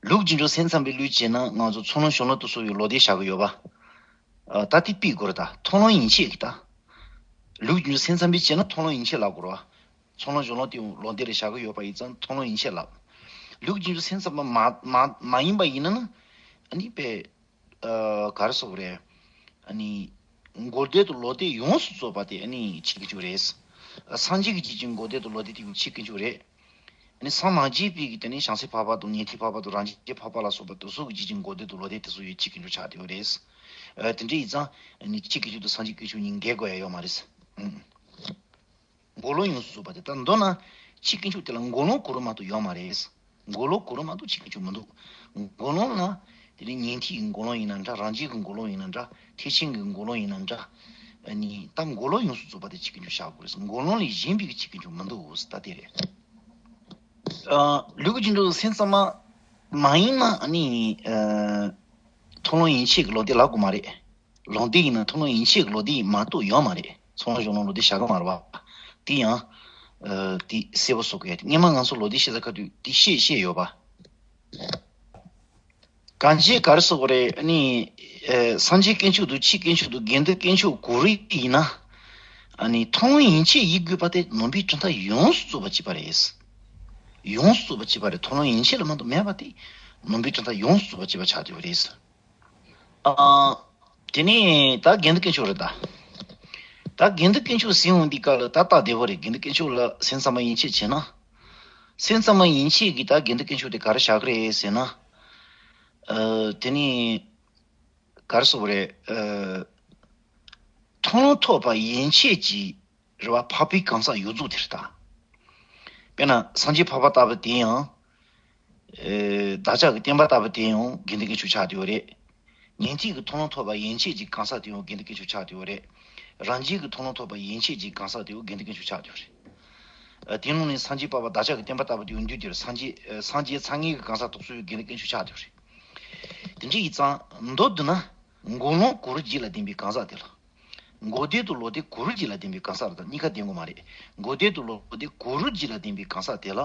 ལུགས་ཀྱི་འགྲོ་སེམས་ཙམ་པའི་ལུགས་བྱས་ན་ང་ཚོ་ཚོགས་ལམ་གཞུང་ལམ་དུ་སོགས་པའི་ལོག་བདེན་བཞག་གི་ཡོད་པ། ཨ། ད་དེ་ཕུད་དགོས་རེད། ད་མཐོང་ལམ་ཡན་ཆད་ཀྱི་ད། ལུགས་ཀྱི་འགྲོ་སེམས་ཙམ་པའི་བྱས་ན་མཐོང་ལམ་ཡན་ཆད་ལབ་དགོས་རེད་བ། ཚོགས་ལམ་གཞུང་ལམ་དེ་ལོག་བདེན་རེད་བཞག་གི་ཡོད་པ་ཡིན་ཙང་མཐོང་ལམ་ཡན་ཆད་ལབ། ལུགས་ཀྱི་འགྲོ་སེམས་ཙམ་པ་མ་མ་མ་ཡིན་པ་ཡིན་ན་ནི། ཨ་ནི་དཔེ། ཨ། ག་རེ་ཟེར་དགོས་རེད། ཨ་ནི། འགོག་བདེན་དང་ལོག་བདེན་ཡོངས་སུ་རྫོགས་པ་དེ་ཨ་ནི་ཆོས་དཀོན་མཆོག་རེད། ཨ། སངས་རྒྱས་ཀྱི་རྒྱུད་ཀྱི་འགོག་བདེན་དང་ལོག་བདེན་དེ་ཆོས་དཀོན་མཆོག་རེད། ཨ་ནི་སངས་མ་རྒྱས་པའི་གི་དེ་ནི་བྱང་སེམས་འཕགས་པ་དང་ཉན་ཐོས་འཕགས་པ་དང་རང་རྒྱལ་འཕགས་པ་ལ་སོགས་པ་དེ་ཚོ་གི་རྒྱུད་ཀྱི་འགོག་བདེན་དང་ལོག་བདེན་དེ་ཚོ་ཡང་ཆོས་དཀོན་མཆོག་ཆགས་བསྡད་ཡོད་རེད། ཨ། དེ་འདྲ་ཡིན་ཙང་ཨ་ནི་ཆོས་དཀོན་མཆོག་དང་སངས་རྒྱས་དཀོན་མཆོག་གཉིས་འགལ་དགོས་ཡ་ཡོད་མ་རེད། ཨང་། འགོག་ལམ་ཡོངས་སུ་རྫོགས་པ་དེ། ད་མདོར་ན་ཆོས་དཀོན་མཆོག་དེ་ལ་འགོག་ལམ་གང་རུང་མ་གཏོགས་ཡོད་མ་རེད། འགོག་ལམ་གང་རུང་མ་གཏོགས་ཆོས་དཀོན་མཆོག་མི་འདུག་འགོག་ལམ་ལ་དེ་ནི་ཉན་ཐོས་ཀྱི་འགོག་ལམ་ཡིན་ན་འདྲ། རང་རྒྱལ་གྱི་འགོག་ལམ་ཡིན་ན་འདྲ། ཐེག་ཆེན་གྱི་འགོག་ལམ་ཡིན་ན་འདྲ། ཨ་ནི་ད་འགོག་ལམ་ཡོངས་སུ་རྫོགས་པ་དེ་ཆོས་དཀོན་མཆོག་བཞག་དགོས་རེད། འགོག་ལམ་ལས་གཞན་པའི་ཆོས་དཀོན་མཆོག་མི་འདུག་ད་དེ་རེད། ཨ། ལུགས་ཀྱི་འགྲོ་སེམས་ཙམ་པ་མ་ཡིན་ན་ཨ་ནི། ཨ། མཐོང་ལམ་ཡན་ཆད་ཀྱི་ལོག་བདེན་ལབ་དགོས་མ་རེད། ལོག་བདེན་ཡིན་ན་མཐོང་ལམ་ཡན་ཆད་ཀྱི་ལོག་བདེན་མ་གཏོགས་ཡོད་མ་རེད། ཚོགས་ལམ་གཞུང་ལམ་ལོག་བདེན་བཞག་གི་མ་རེད་བ། དེ་ཡང་། ཨ། དེ་གསལ་པོ་བཟོ་དགོས་ཡ་དེ། སྔོན་མ་ང་ཚོ་ལོག་བདེན་བཤད་ས་ཁ་དུས་དེ་བཤད་བཤད་ཡོད་པ། གང་ཅི་ག་རེ་ཟེར་དགོས་རེད། ཨ་ནི། ཨ། སངས་རྒྱས་དཀོན་མཆོག་དང་ཆོས་དཀོན་མཆོག་དང་དགེ་འདུན་དཀོན་མཆོག་གང་རུང་ཡིན་ན། ཨ་ནི་མཐོང་ལམ་ཡན་ཆད་ཡིན་དགོས་པ་དེ་ནང་པའི་གྲུབ་མཐའ་ཡོངས་སུ་རྫོགས་པ་གཅིག་པ་རེད། ཡོངས་སུ་རྫོགས་པ་གཅིག་པ་རེད། མཐོང་ལམ་ཡན་ཆད་ལ་མ་གཏོགས་མེད་པ་དེ་ནང་པའི་གྲུབ་མཐའ་ཡོངས་སུ་རྫོགས་པ་གཅིག་པ་ཆགས་བསྡད་པ་རེད། ཨ། དེ་ནས་ད་དགེ་འདུན་དཀོན་མཆོག་རེད་ད། ད་དགེ་འདུན་དཀོན་མཆོག་ཟེར་འོང་དུས་སྐབས་ལ་ད་སྟབས་བདེ་པོ་རེད། དགེ་འདུན་དཀོན་མཆོག་ལ་སེམས་ཙམ་པ་ཡན་ཆད་བྱས་ན། སེམས་ཙམ་པ་ཡན་ཆད་ཀྱིས་ད་དགེ་འདུན་དཀོན་མཆོག་དེ་ག་རེ་བཞག་གི་རེད་ཟེར་ན། ཨ། དེ་ནི་ག་རེ་ཟེར་དགོས་རེད། ཨ། མཐོང་ལམ་ཐོབ་པ་ཡན་ཆད་ཀྱི་རེད་བ། འཕགས་པའི་གང་ཟག་ཡོངས་རྫོགས་དེ་རེད་ད། དཔེར་ན་སངས་རྒྱས་འཕགས་པ་ལྟ་བུ་དེ་ཡང་། ཨེ། བདག་ཅག་གི་བསྟན་པ་ལྟ་བུ་དེ་ཡང་དགེ་འདུན་དཀོན་མཆོག་ཆགས་བསྡད་ཡོད་རེད། ཉན་ཐོས་ཀྱི་མཐོང་ལམ་ཐོབ་པ་ཡན་ཆད་ཀྱི་གང་ཟག་དེ་ཡང་དགེ་འདུན་དཀོན་མཆོག་ཆགས་བསྡད་ཡོད་རེད། རང་རྒྱལ་གྱི་མཐོང་ལམ་ཐོབ་པ་ཡན་ཆད་ཀྱི་གང་ཟག་དེ་ཡང་དགེ་འདུན་དཀོན་མཆོག་ཆགས་བསྡད་ཡོད་རེད། ཨ། དེའི་ནང་ནས་སངས་རྒྱས་འཕགས་པ་བདག་ཅག་གི་བསྟན་པ་ལྟ་བུ་དེ་ཡང་འདུས་དེར་སངས་རྒྱས། ཨ། སངས་རྒྱས་ཚང་ངེས་ཀྱི་གང་ཟག་རྟོགས་ཚུལ་དགེ་འདུན་དཀོན་མཆོག་ཆགས་བསྡད་ཡོད་རེད། དེ་འདྲ་ཡིན་ཙང་མདོར་བསྡུ་ན། འགོག་ལམ་གོ་རིམ་བརྒྱད་ལ་ལྡན་པའི་གང་ཟག་དེ་ལ། འགོག་བདེན་དང་ལོག་བདེན་གོ་རིམ་བརྒྱད་ལ་ལྡན་པའི་གང་ཟག་དང་གཉིས་ཀ་ལྡན་དགོས་མ་རེད། འགོག་བདེན་དང་ལོག་བདེན་གོ་རིམ་བརྒྱད་ལ་ལྡན་པའི་གང་ཟག་དེ་ལ།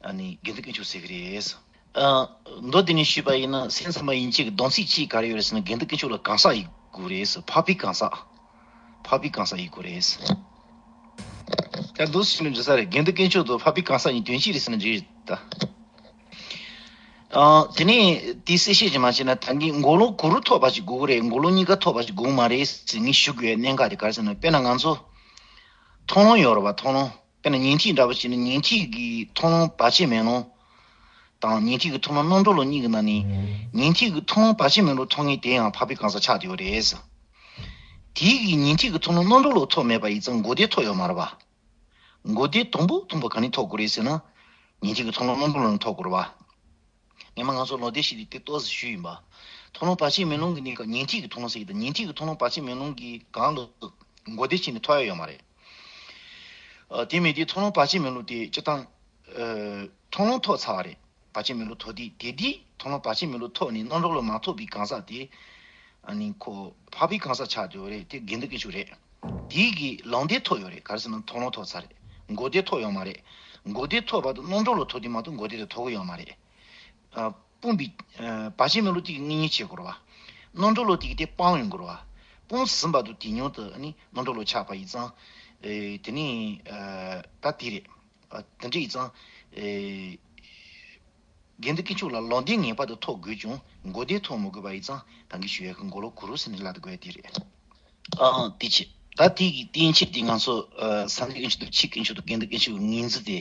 ཨ་ནི་དགེ་འདུན་དཀོན་མཆོག་ཟེར་གྱི་རེད། ཨ། མདོར་བསྡུས་ནས་ཞུས་པ་ཡིན་ན་སེམས་ཙམ་པ་ཡན་ཆད་ཀྱི་སྡོམ་ཚིག་གཅིག་ག་རེ་ཡོད་རེད་ཟེར་ན། དགེ་འདུན་དཀོན་མཆོག་ལ་གང་ཟག་ཡིན་དགོས་རེད་ཟེར། འཕགས་པའི་གང་ཟག་འཕགས་པའི་གང་ཟག་ཡིན་དགོས་རེད་ཟེར། ད་འདུག་སེ་ནས་འདྲི་ས་རེད། དགེ་འདུན་དཀོན་མཆོག་དང་འཕགས་པའི་གང་ཟག་གཉིས་དོན་གཅིག་རེད་ཟེར་ན་འགྲིག་རེད་ད། ཨ། དེ་ནས་དེའི་གསལ་བཤད་ཅིག་མ་བྱས་ན་ད་གིན་འགོག་ལམ་གོ་རིམ་ཐོབ་པ་ཞིག་དགོས་ཀྱི་རེད། འགོག་ལམ་གཉིས་ཀ་ཐོབ་པ་ཞིག་དགོས་ཀྱི་མ་རེད་ཟེར་ངས་ཞུ་དགོས་པའི་གནད་འགག་དེ་ག་རེ་ཟེར་ན། དཔེར་ན་ང་ཚོ་མཐོང་ལམ་ཡོད་རེད་བ། མཐོང་ལམ། དཔེར་ན་ཉན་ཐོས་འདྲ་པོ་བྱས་ན་ཉན་ཐོས་ཀྱི་མཐོང་ལམ་བར་ཆད་མེད་ལམ་དང་ཉན་ཐོས་ཀྱི་མཐོང་ལམ་རྣམ་གྲོལ་ལམ་གཉིས་ཀྱི་ནང་ནས། ཉན་ཐོས་ཀྱི་མཐོང་ལམ་བར་ཆད་མེད་ལམ་ཐོབ་མཁན་དེ་ཡང་འཕགས་པའི་གང་ཟག་ཆགས་བསྡད་ཡོད་རེད་ཟེར། དེའི་གི་ཉན་ཐོས་ཀྱི་མཐོང་ལམ་རྣམ་གྲོལ་ལམ་ཐོབ་མེད་པ་ཡིན་ཙང་འགོག་བདེན་ཐོབ་ཡོད་མ་རེད་བ། འགོག་བདེན་དང་པོ་དང་པོ་ག་ནས་ཐོབ་དགོས་རེད་ཟེར་ན། ཉན་ཐོས་ཀྱི་མཐོང་ལམ་རྣམ་གྲོལ་ལམ་ཐོབ་དགོས་རེད་བ། སྔོན་མ་ང་ཚོ་ལོག་བདེན་བཤད་དུས་དེ་ཏོག་ཙམ་ཞུས་ཡིན་པ། མཐོང་ལམ་བར་ཆད་མེད་ལམ་གྱི་གནས་སྐབས། ཉན་ཐོས་ཀྱི་མཐོང་ལམ་ཟེར་གྱི་ད། ཉན་ཐོས་ཀྱི་མཐོང་ལམ་བར་ཆད་མེད་ལམ་གྱི་སྒང་ལ་འགོག་བདེན་བྱས་ནས་ཐོབ་ཡ་ཡོད་མ་རེད། ཨ། དེ་མིན་དེ་མཐོང་ལམ་བར་ཆད་མེད་ལམ་དེ་སྤྱིར་བཏང་། ཨ། མཐོང་ལམ་ཐོབ་ཚར་བ་རེད། བར་ཆད་མེད་ལམ་ཐོབ་དུས་དེ་དུས་མཐོང་ལམ་བར་ཆད་མེད་ལམ་ཐོབ་ནས་རྣམ་གྲོལ་ལམ་མ་ཐོབ་པའི་གང་ཟག་དེ། ཨ་ནི་ཁོ་འཕགས་པའི་གང་ཟག་ཆགས་བསྡད་ཡོད་རེད། དེ་དགེ་འདུན་དཀོན་མཆོག་རེད། དེའི་གི་ལམ་བདེན་ཐོབ་ཡོད་རེད། ག་རེ་ཟེར་ན་མཐོང་ལམ་ཐོབ་ཚར་རེད། འགོག་བདེན་ཐོབ་ཡོད་མ་རེད། འགོག་བདེན་ཐོབ་བར་དུ་རྣམ་གྲོལ་ལམ་ཐོབ་དུས་མ་གཏོགས་འགོག་བདེན་དེ་ཐོབ་གི་ཡོད་མ་རེད། ཨ། སྤངས་པའི། ཨ། བར་ཆད་མེད་ལམ་དེ་གི་དངོས་གཉེན་བྱེད་དགོས་རེད་བ། རྣམ་གྲོལ་ལམ་དེ་གི་དེ་སྤངས་ཡོང་དགོས་རེད་བ། སྤངས་ཟིན་བར་དུ་དེ་སྙིང་དུ་ཨ་ནི་རྣམ་གྲོལ་ལམ་ཆགས་པ་ཡིན་ཙང་། ཨེ། དེ་ནི། ཨ། ད་དེ་རེད། ཨ། དེ་འདྲ་ཡིན་ཙང་། ཨེ། དགེ་འདུན་དཀོན་མཆོག་ལ་ལམ་བདེན་ངེས་པར་དུ་ཐོབ་དགོས་ཀྱང་འགོག་བདེན་ཐོབ་མི་དགོས་པ་ཡིན་ཙང་ད་གིན་ཞུ་ཡས་ཀྱི་འགོག་ལམ་གོ་རིམ་ཟེར་ནས་ལབ་དགོས་དེ་རེད། ཨང་། དེ་བྱས། ད་དེ་གི་བསྟན་བཅོས་དེ་ང་ཚོ། ཨ། སངས་རྒྱས་དཀོན་མཆོག་དང་ཆོས་དཀོན་མཆོག་དང་དགེ་འདུན་དཀོན་མཆོག་གི་ངོས་འཛིན་དེ།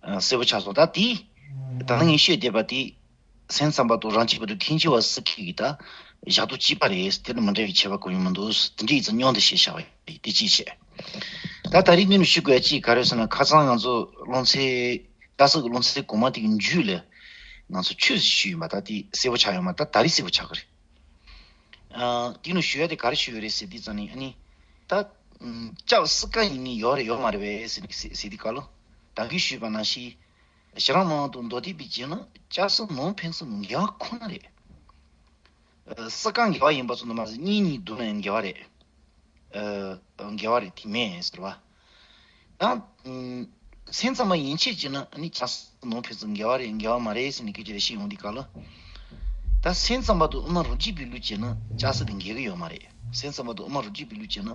ཨ། གསལ་པོ་ཆགས་སོང་། ད་དེ། ད་ནི་ངས་བཤད་བསྡད་པ་དེ། སེམས་ཙམ་པ་དང་རང་རྒྱུད་པ་དང་མཁན་ཆེན་བ་སུ་ཁིག་གི་ད་བཞག་དུ་གཅིག་པ་རེད། དེ་ལ་མི་འདྲ་བའི་ཁྱད་པར་གང་ཡང་མི་འདུག། དེ་འདྲ་ཡིན་ཙང་མཉམ་དུ་བཤད་བཞག་པ་ཡིན། དེ་གཅིག་བྱས། ད་ད་རེས་ནས་ཞུ་དགོས་ཡ་གཅིག་ག་རེ་ཟེར་ན། ཁ་སང་ང་ཚོ་སློབ་ཚན། སྐྱ་སེར་གྱི་སློབ་ཚན་གོང་མ་དེ་གི་མཇུག་ལ་ང་ཚོ་ཆོས་ཟེར་ཞུས་ཡིན་པ། ད་དེ་གསལ་པོ་ཆགས་ཡོད་མ། ད་ད་རེས་གསལ་པོ་ཆགས་ཀྱི་རེད། ཨ། དེ་ནས་ཞུ་ཡ་དེ་ག་རེ་ཞུ་ཡོད་རེད་ཟེར་དུས་ཙང་ནས། ཨ་ནི། ད། ཨམ། སྐྱ་སེར་སྐད་ཡིན་ནི་ཡོད་རེད་ཡོད་མ་རེད་པས་ཟེར་ནི་ཟེར་ཟེར་དུས་སྐབས་ལ། ད་གིན་ཞུས་པ་ནང་བཞིན། གཞི་རང་མང་དུ་མདོ་སྡེ་པའི་རྗེས་ན་སྐྱ་སེར་ནང་ཕན་ཚུན་འགལ་བ་ཁོ་ན་རེད། ཨ། སེར་སྐྱ་འགལ་བ་ཡིན་པ་ཚོ་ནི་མ་ཟད་གཉིས་གཉིས་བསྡུར་ན་ཡང་འགལ་བ་རེད། ཨ། འགལ་བ་རེད། དེ་མེད་ཟེར་བ། ད། ཨམ། སེམས་ཙམ་པ་ཡན་ཆད་ཀྱིས་ནི་ནི་སྐྱ་སེར་ནང་ཕན་ཚུན་འགལ་བ་རེད་འགལ་བ་མ་རེད་ཟེར་ནས་སྐད་ཆ་རེ་བཤད་ཡོང་དུས་སྐབས་ལ། ད་སེམས་ཙམ་པ་དང་དབུ་མ་རང་རྒྱུད་པའི་ལུགས་ཀྱིས་ནི་སྐྱ་སེར་དེ་འགལ་གྱི་ཡོད་མ་རེད། སེམས་ཙམ་པ་དང་དབུ་མ་རང་རྒྱུད་པའི་ལུགས་ཀྱིས་ནི་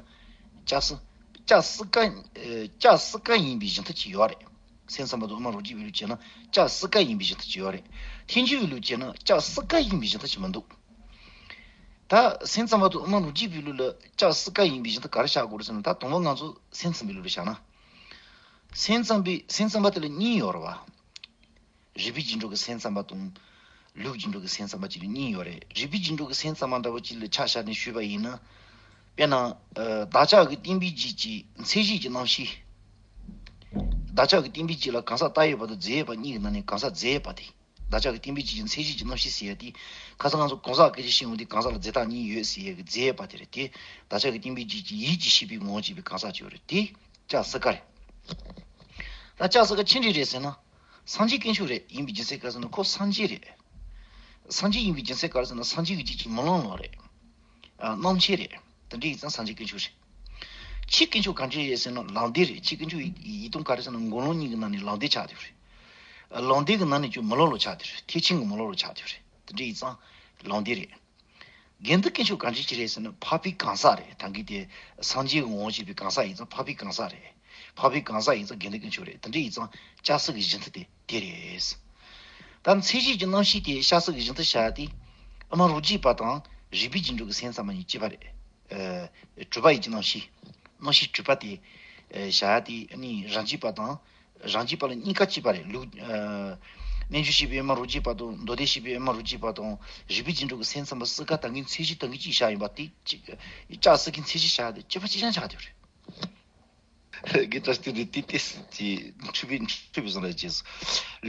སྐྱ་སེར། སྐྱ་སེར་སྐད། ཨེ། སྐྱ་སེར་སྐད་ཡིན་པའི་གཞི་མཐུན་ཅིག་ཡོད་རེད། སེམས་ཙམ་པ་དང་དབུ་མ་རང་རྒྱུད་པའི་ལུགས་ཀྱིས་ནི་སྐྱ་སེར་སྐད་ཡིན་པའི་གཞི་མཐུན་ཅིག་ཡོད་རེད། ཐལ་འགྱུར་བའི་ལུགས་ཀྱིས་ནི་སྐྱ་སེར་སྐད་ཡིན་པའི་གཞི་མཐུན་ཅིག་མི་འདུག། ད་སེམས་ཙམ་པ་དང་དབུ་མ་རང་རྒྱུད་པའི་ལུགས་ལ་སྐྱ་སེར་སྐད་ཡིན་པའི་གཞི་མཐུན་ག་རེ་བཞག་དགོས་རེད་ཟེར་ན། ད་དང་པོ་ང་ཚོ་སེམས་ཙམ་པའི་ལུགས་ལ་བཞག་ན། སེམས་ཙམ་པའི་སེམས་ཙམ་པ་དེ་ལ་གཉིས་ཡོད་རེད་བ། རིགས་པའི་རྒྱུད་འགྲོ་གི་སེམས་ཙམ་པ་དང་། ལུགས་རྒྱུད་འགྲོ་གི་སེམས་ཙམ་པ་བཅས་ལ་གཉིས་ཡོད་རེད། རིགས་པའི་རྒྱུད་འགྲོ་གི་སེམས་ཙམ་པ་འདྲ་བོ་ཅིག་ལ་ཆ་བཞག་ནས་ཞུས་པ་ཡིན་ན། དཔེར་ན། ཨ། བདག་ཅག་གི་བསྟན་པའི་རྒྱུད་ཀྱི་མཚན་གཞི་གི་རྣམ་ཤེས། བདག་ཅག་གི་བསྟན་པའི་རྒྱུད་ལ་གང་ཟག་བཏགས་ཡོད་པ་དང་རྫས་ཡོད་པ་གཉིས་ཀྱི་ནང་ནས་གང་ཟག་རྫས་ཡོད་པ་དེ། བདག་ཅག་གི་བསྟན་པའི་རྒྱུད་ཀྱི་མཚན་གཞི་གི་རྣམ་ཤེས་ཟེར་ཡ་དེ། ཁ་སང་ང་ཚོ་གང་ཟག་སྐད་ཆ་བཤད་ཡོང་དུས་གང་ཟག་ལ་རྫས་བཏགས་གཉིས་ཡོད་ཟེར་ཡ་གི་རྫས་ཡོད་པ་དེ་རེད་དེ། བདག་ཅག་གི་བསྟན་པའི་རྒྱུད་ཀྱི་ཡིད་ཀྱི་ཤེས་པའི་ངོ་བོ་བྱས་པའི་གང་ཟག་ཅིག་ཡོད་རེད་དེ། སྐྱ་སེར་སྐད་རེད། ད་སྐྱ་སེར་སྐད་ཅི་འདྲ་རེད་ཟེར་ན། སངས་རྒྱས་དཀོན་མཆོག་རེད། ཡིན་པའི་རྒྱུ་མཚན་ག་རེ་ཟེར་ན་ཁོ་སངས་རྒྱས་རེད། སངས་རྒྱས་ཡིན་པའི་རྒྱུ་མཚན་ག་རེ་ཟེར་ན་སངས་རྒྱས་ཀྱི་རྒྱུད་ཀྱི་མི་ལང་ལོང་རེད། ཨ། རྣམ་མཁྱེན་རེད། དེ་འདྲ་ཡིན་ཙང་སངས་རྒྱས་དཀོན་མཆོག་རེད། ཆོས་དཀོན་མཆོག་གང་འདྲ་རེད་ཟེར་ན་ལམ་བདེན་རེད། ཆོས་དཀོན་མཆོག་ཡིན་ཡིན་དུས་ག་རེ་ཟེར་ན་དགེ་སློང་གཉིས་ཀྱི་ནང་ནས་ལམ་བདེན་ཆགས་བསྡད་ཡོད་རེད། ཨ། ལམ་བདེན་གྱི་ནང་ནས་ཀྱང་མི་ལང་ལོང་ཆགས་བསྡད་ཡོད་རེད། ཐེག་ཆེན་གྱི་མི་ལང་ལོང་ཆགས་བསྡད་ཡོད་རེད། དེ་འདྲ་ཡིན་ཙང་ལམ་བདེན་རེད། དགེ་འདུན་དཀོན་མཆོག་གང་འདྲ་ཅིག་རེད་ཟེར་ན་འཕགས་པའི་གང་ཟག་རེད། ད་གིན་དེ་སངས་རྒྱས་ཀྱི་ངོ་བོ་བྱས་པའི་གང་ཟག་ཡིན་ཙང་འཕགས་པའི་གང་ཟག་རེད། འཕགས་པའི་གང་ཟག་ཡིན་ཙང་དགེ་འདུན་དཀོན་མཆོག་རེད། དེ་འདྲ་ཡིན་ཙང་སྐྱ་སེར་གྱི་གཞི་མཐུན་དེ་དེ་རེད། ད་མཚན་གཞི་གི་རྣམ་ཤེས་དེ་སྐྱ་སེར་གྱི་གཞི་མཐུན་བྱ་ཡ་དེ། དབུ་མ་རང་རྒྱུད་པ་དང་རིགས་པའི་རྒྱུད་འགྲོ་གི་སེམས་ཙམ་པ་གཉིས་གཅིག་པ་རེད། ཨ། གྲུབ་པ་ཡིན་གྱི་རྣམ་ཤེས། རྣམ་ཤེས་གྲུབ་པ་དེ། ཨ། བྱ་ཡ་དེ་ནི་རང་རྒྱུད་པ་དང་། རང་རྒྱུད་པ་ལ་གཉིས་ཀ་གཅིག་པ་རེད། ལུགས་ཨ་རྣལ་འབྱོར་བཤད་པའི་ཨེ་མ་རོ་རྒྱུད་པ་དང་མདོ་སྡེ་བཤད་པའི་ཨེ་མ་རོ་རྒྱུད་པ་དང་རིགས་པའི་རྒྱུད་འགྲོ་གི་སེམས་ཙམ་པ་སྲིད་ཀ་ད་གིན་མཚན་གཞི་ད་གིན་གཅིག་བཞག་ཡིན་པ་དེ་གཅིག་ལྕགས་སྲེག་གི་མཚན་གཞི་བཞག་དེ་སྤྱི་པ་གཅིག་རྐྱང་ཆགས་བསྡད་ཡོད་རེད། དགེ་བཀྲ་ཤིས་དེ་དེ་དེ་ཅི་འཁྲུལ་པའི་འཁྲུལ་པའི་བཟང་ལ་རྗེས་སུ་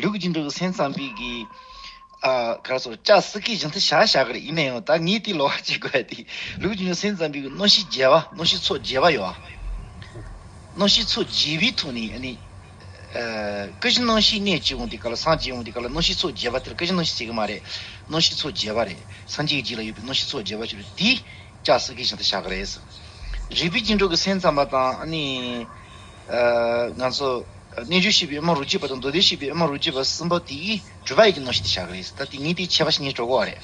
ལུགས་ཀྱི་འགྲོ་གི་སེམས་ཙམ་པའི་གི་ཨ་ག་རེ་ཟེར་ལྕགས་སྲེག་གི་བཞག་ཡ་དེ་ཡིན་ན་ཡང་ད་ངས་དེ་ལོགས་ཀ་བྱེད་དགོས་ཡ་དེ་ལུགས་ཀྱི་འགྲོ་སེམས་ཙམ་པའི་གི་མནོ་བྱའི་རྒྱས་པ་མནོ་བྱའི་ཚོགས་རྒྱས་པ་ཡོད་ཨ། མནོ་བྱའི་ཚོགས་རྒྱས་པའི་ཐོག་ནས་ཨ་ནི་ཨ་སྐུ་བཞི་སྣང་བཞིའི་གནས་སྐྱེ་བོ་འདི་ག་ལ་སངས་རྒྱས་འོང་འདི་ག་ལ་མནོ་བྱའི་ཚོགས་རྒྱས་པ་དེར་སྐུ་བཞི་སྣང་བཞི་ཟེར་གི་མ་རེད། མནོ་བྱའི་ཚོགས་རྒྱས་པ་རེད། སངས་རྒྱས་ཀྱི་རྒྱུད་ལ་ཡོད་པའི་མནོ་བྱའི་ཚོགས་རྒྱས་པ་ཆོས་རེད་དེ། ལྕགས་སྲེག་གི་བཞག་ཡ་དེ་བཞག་གི་རེད། རིགས་པའི་རྒྱུད་འགྲོ་གི་སེམས་ཙམ་པ་དང་ཨ་ནི། ཨ་ང་ཚོ་རྣལ་འབྱོར་བཤད་པའི་ཨེ་མ་རོ་རྒྱུད་པ་དང་མདོ་སྡེ་བཤད་པའི་ཨེ་མ་རོ་རྒྱུད་པ་གསུམ་པོ་དེ་གིས་གྲུབ་པ་ཡོད་ཀྱི་མནོ་བྱ་དེ་བཞག་གི་རེད། ད་དེ་ངས་དེ་ཁྱད་པར་ཞིག་ངས་སྤྲོད་དགོས་པ་རེད།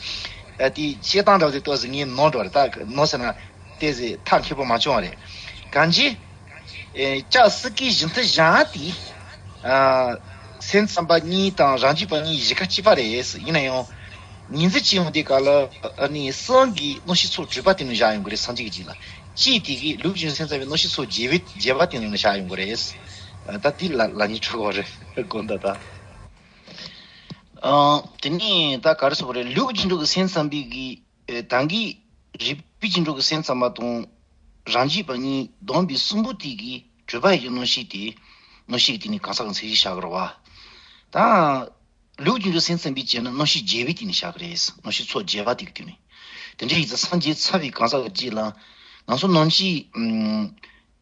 ཨ་དེ་བཤད་སྟངས་འདྲ་བོ་དེ་ཏོག་ཙམ་ངས་ནོར་འགྲོ་བ་རེད། ད་ནོར་ཟེར་ན་ཏོག་ཙམ་ཐག་མཁས་པོ་མ་བྱུང་བ་རེད། གང་ཅི། ཨེ་ལྕགས་སྲེག་གི་བཞག་ཡ་དེ། ཨ་སེམས་ཙམ་པ་གཉིས་དང་རང་རྒྱུད་པ་གཉིས་གཞི་ཁ་གཅིག་པ་རེད། ཡིན་ན་ཡང་། ཉིན་མཚན་གཅིག་ཡོང་དུས་སྐབས་ལ་ཨ་ནི་གསུམ་གྱི་མནོ་བྱའི་ཚོགས་གྲུབ་པ་དེ་ནི་བཞག་ཡོང་གི་རེད། སངས་རྒྱས་ཀྱི་རྒྱུད་ལ། གཅིག་དེ་གིས་ལུགས་ཀྱི་སེམས་ཙམ་པའི་མནོ་བྱའི་ཚོགས་རྒྱས་པའི་རྒྱས་པ་དེ་ནི་བཞག་ཡོང་གི་རེད། ད་དེ་ལ་ལ་ཉིན་འཕྲོད་པ་རེད་དགོངས་དག་ད། ཨ་དེ་ནས་ད་ག་རེ་ཟེར་དགོས་རེད། ལུགས་ཀྱི་འགྲོ་གི་སེམས་ཙམ་པའི་གི་ཨེ་ད་གིན་རིགས་པའི་རྒྱུད་འགྲོ་གི་སེམས་ཙམ་པ་དང་རང་རྒྱུད་པ་གཉིས་བསྡོམས་པའི་གསུམ་པོ་དེ་གིས་གྲུབ་པ་ཡོད་ཀྱི་མནོ་བྱ་དེ། མནོ་བྱ་གི་དེ་ནི་གང་ཟག་གི་མཚན་གཞི་བཞག་གི་རེད་བ། ད། ལུགས་ཀྱི་འགྲོ་སེམས་ཙམ་པའི་བྱས་ན་མནོ་བྱ་རྒྱས་པའི་དེ་ནི་བཞག་གི་རེད། མནོ་བྱའི་ཚོགས་རྒྱས་པ་དེ་གི་དེ་ནི། དེ་འདྲ་ཡིན་ཙང་སངས་རྒྱས་ཚར་བའི་གང་ཟག་གི་རྒྱུད་ལ། ང་ཚོ་ནང་བཞིན། ཨུམ།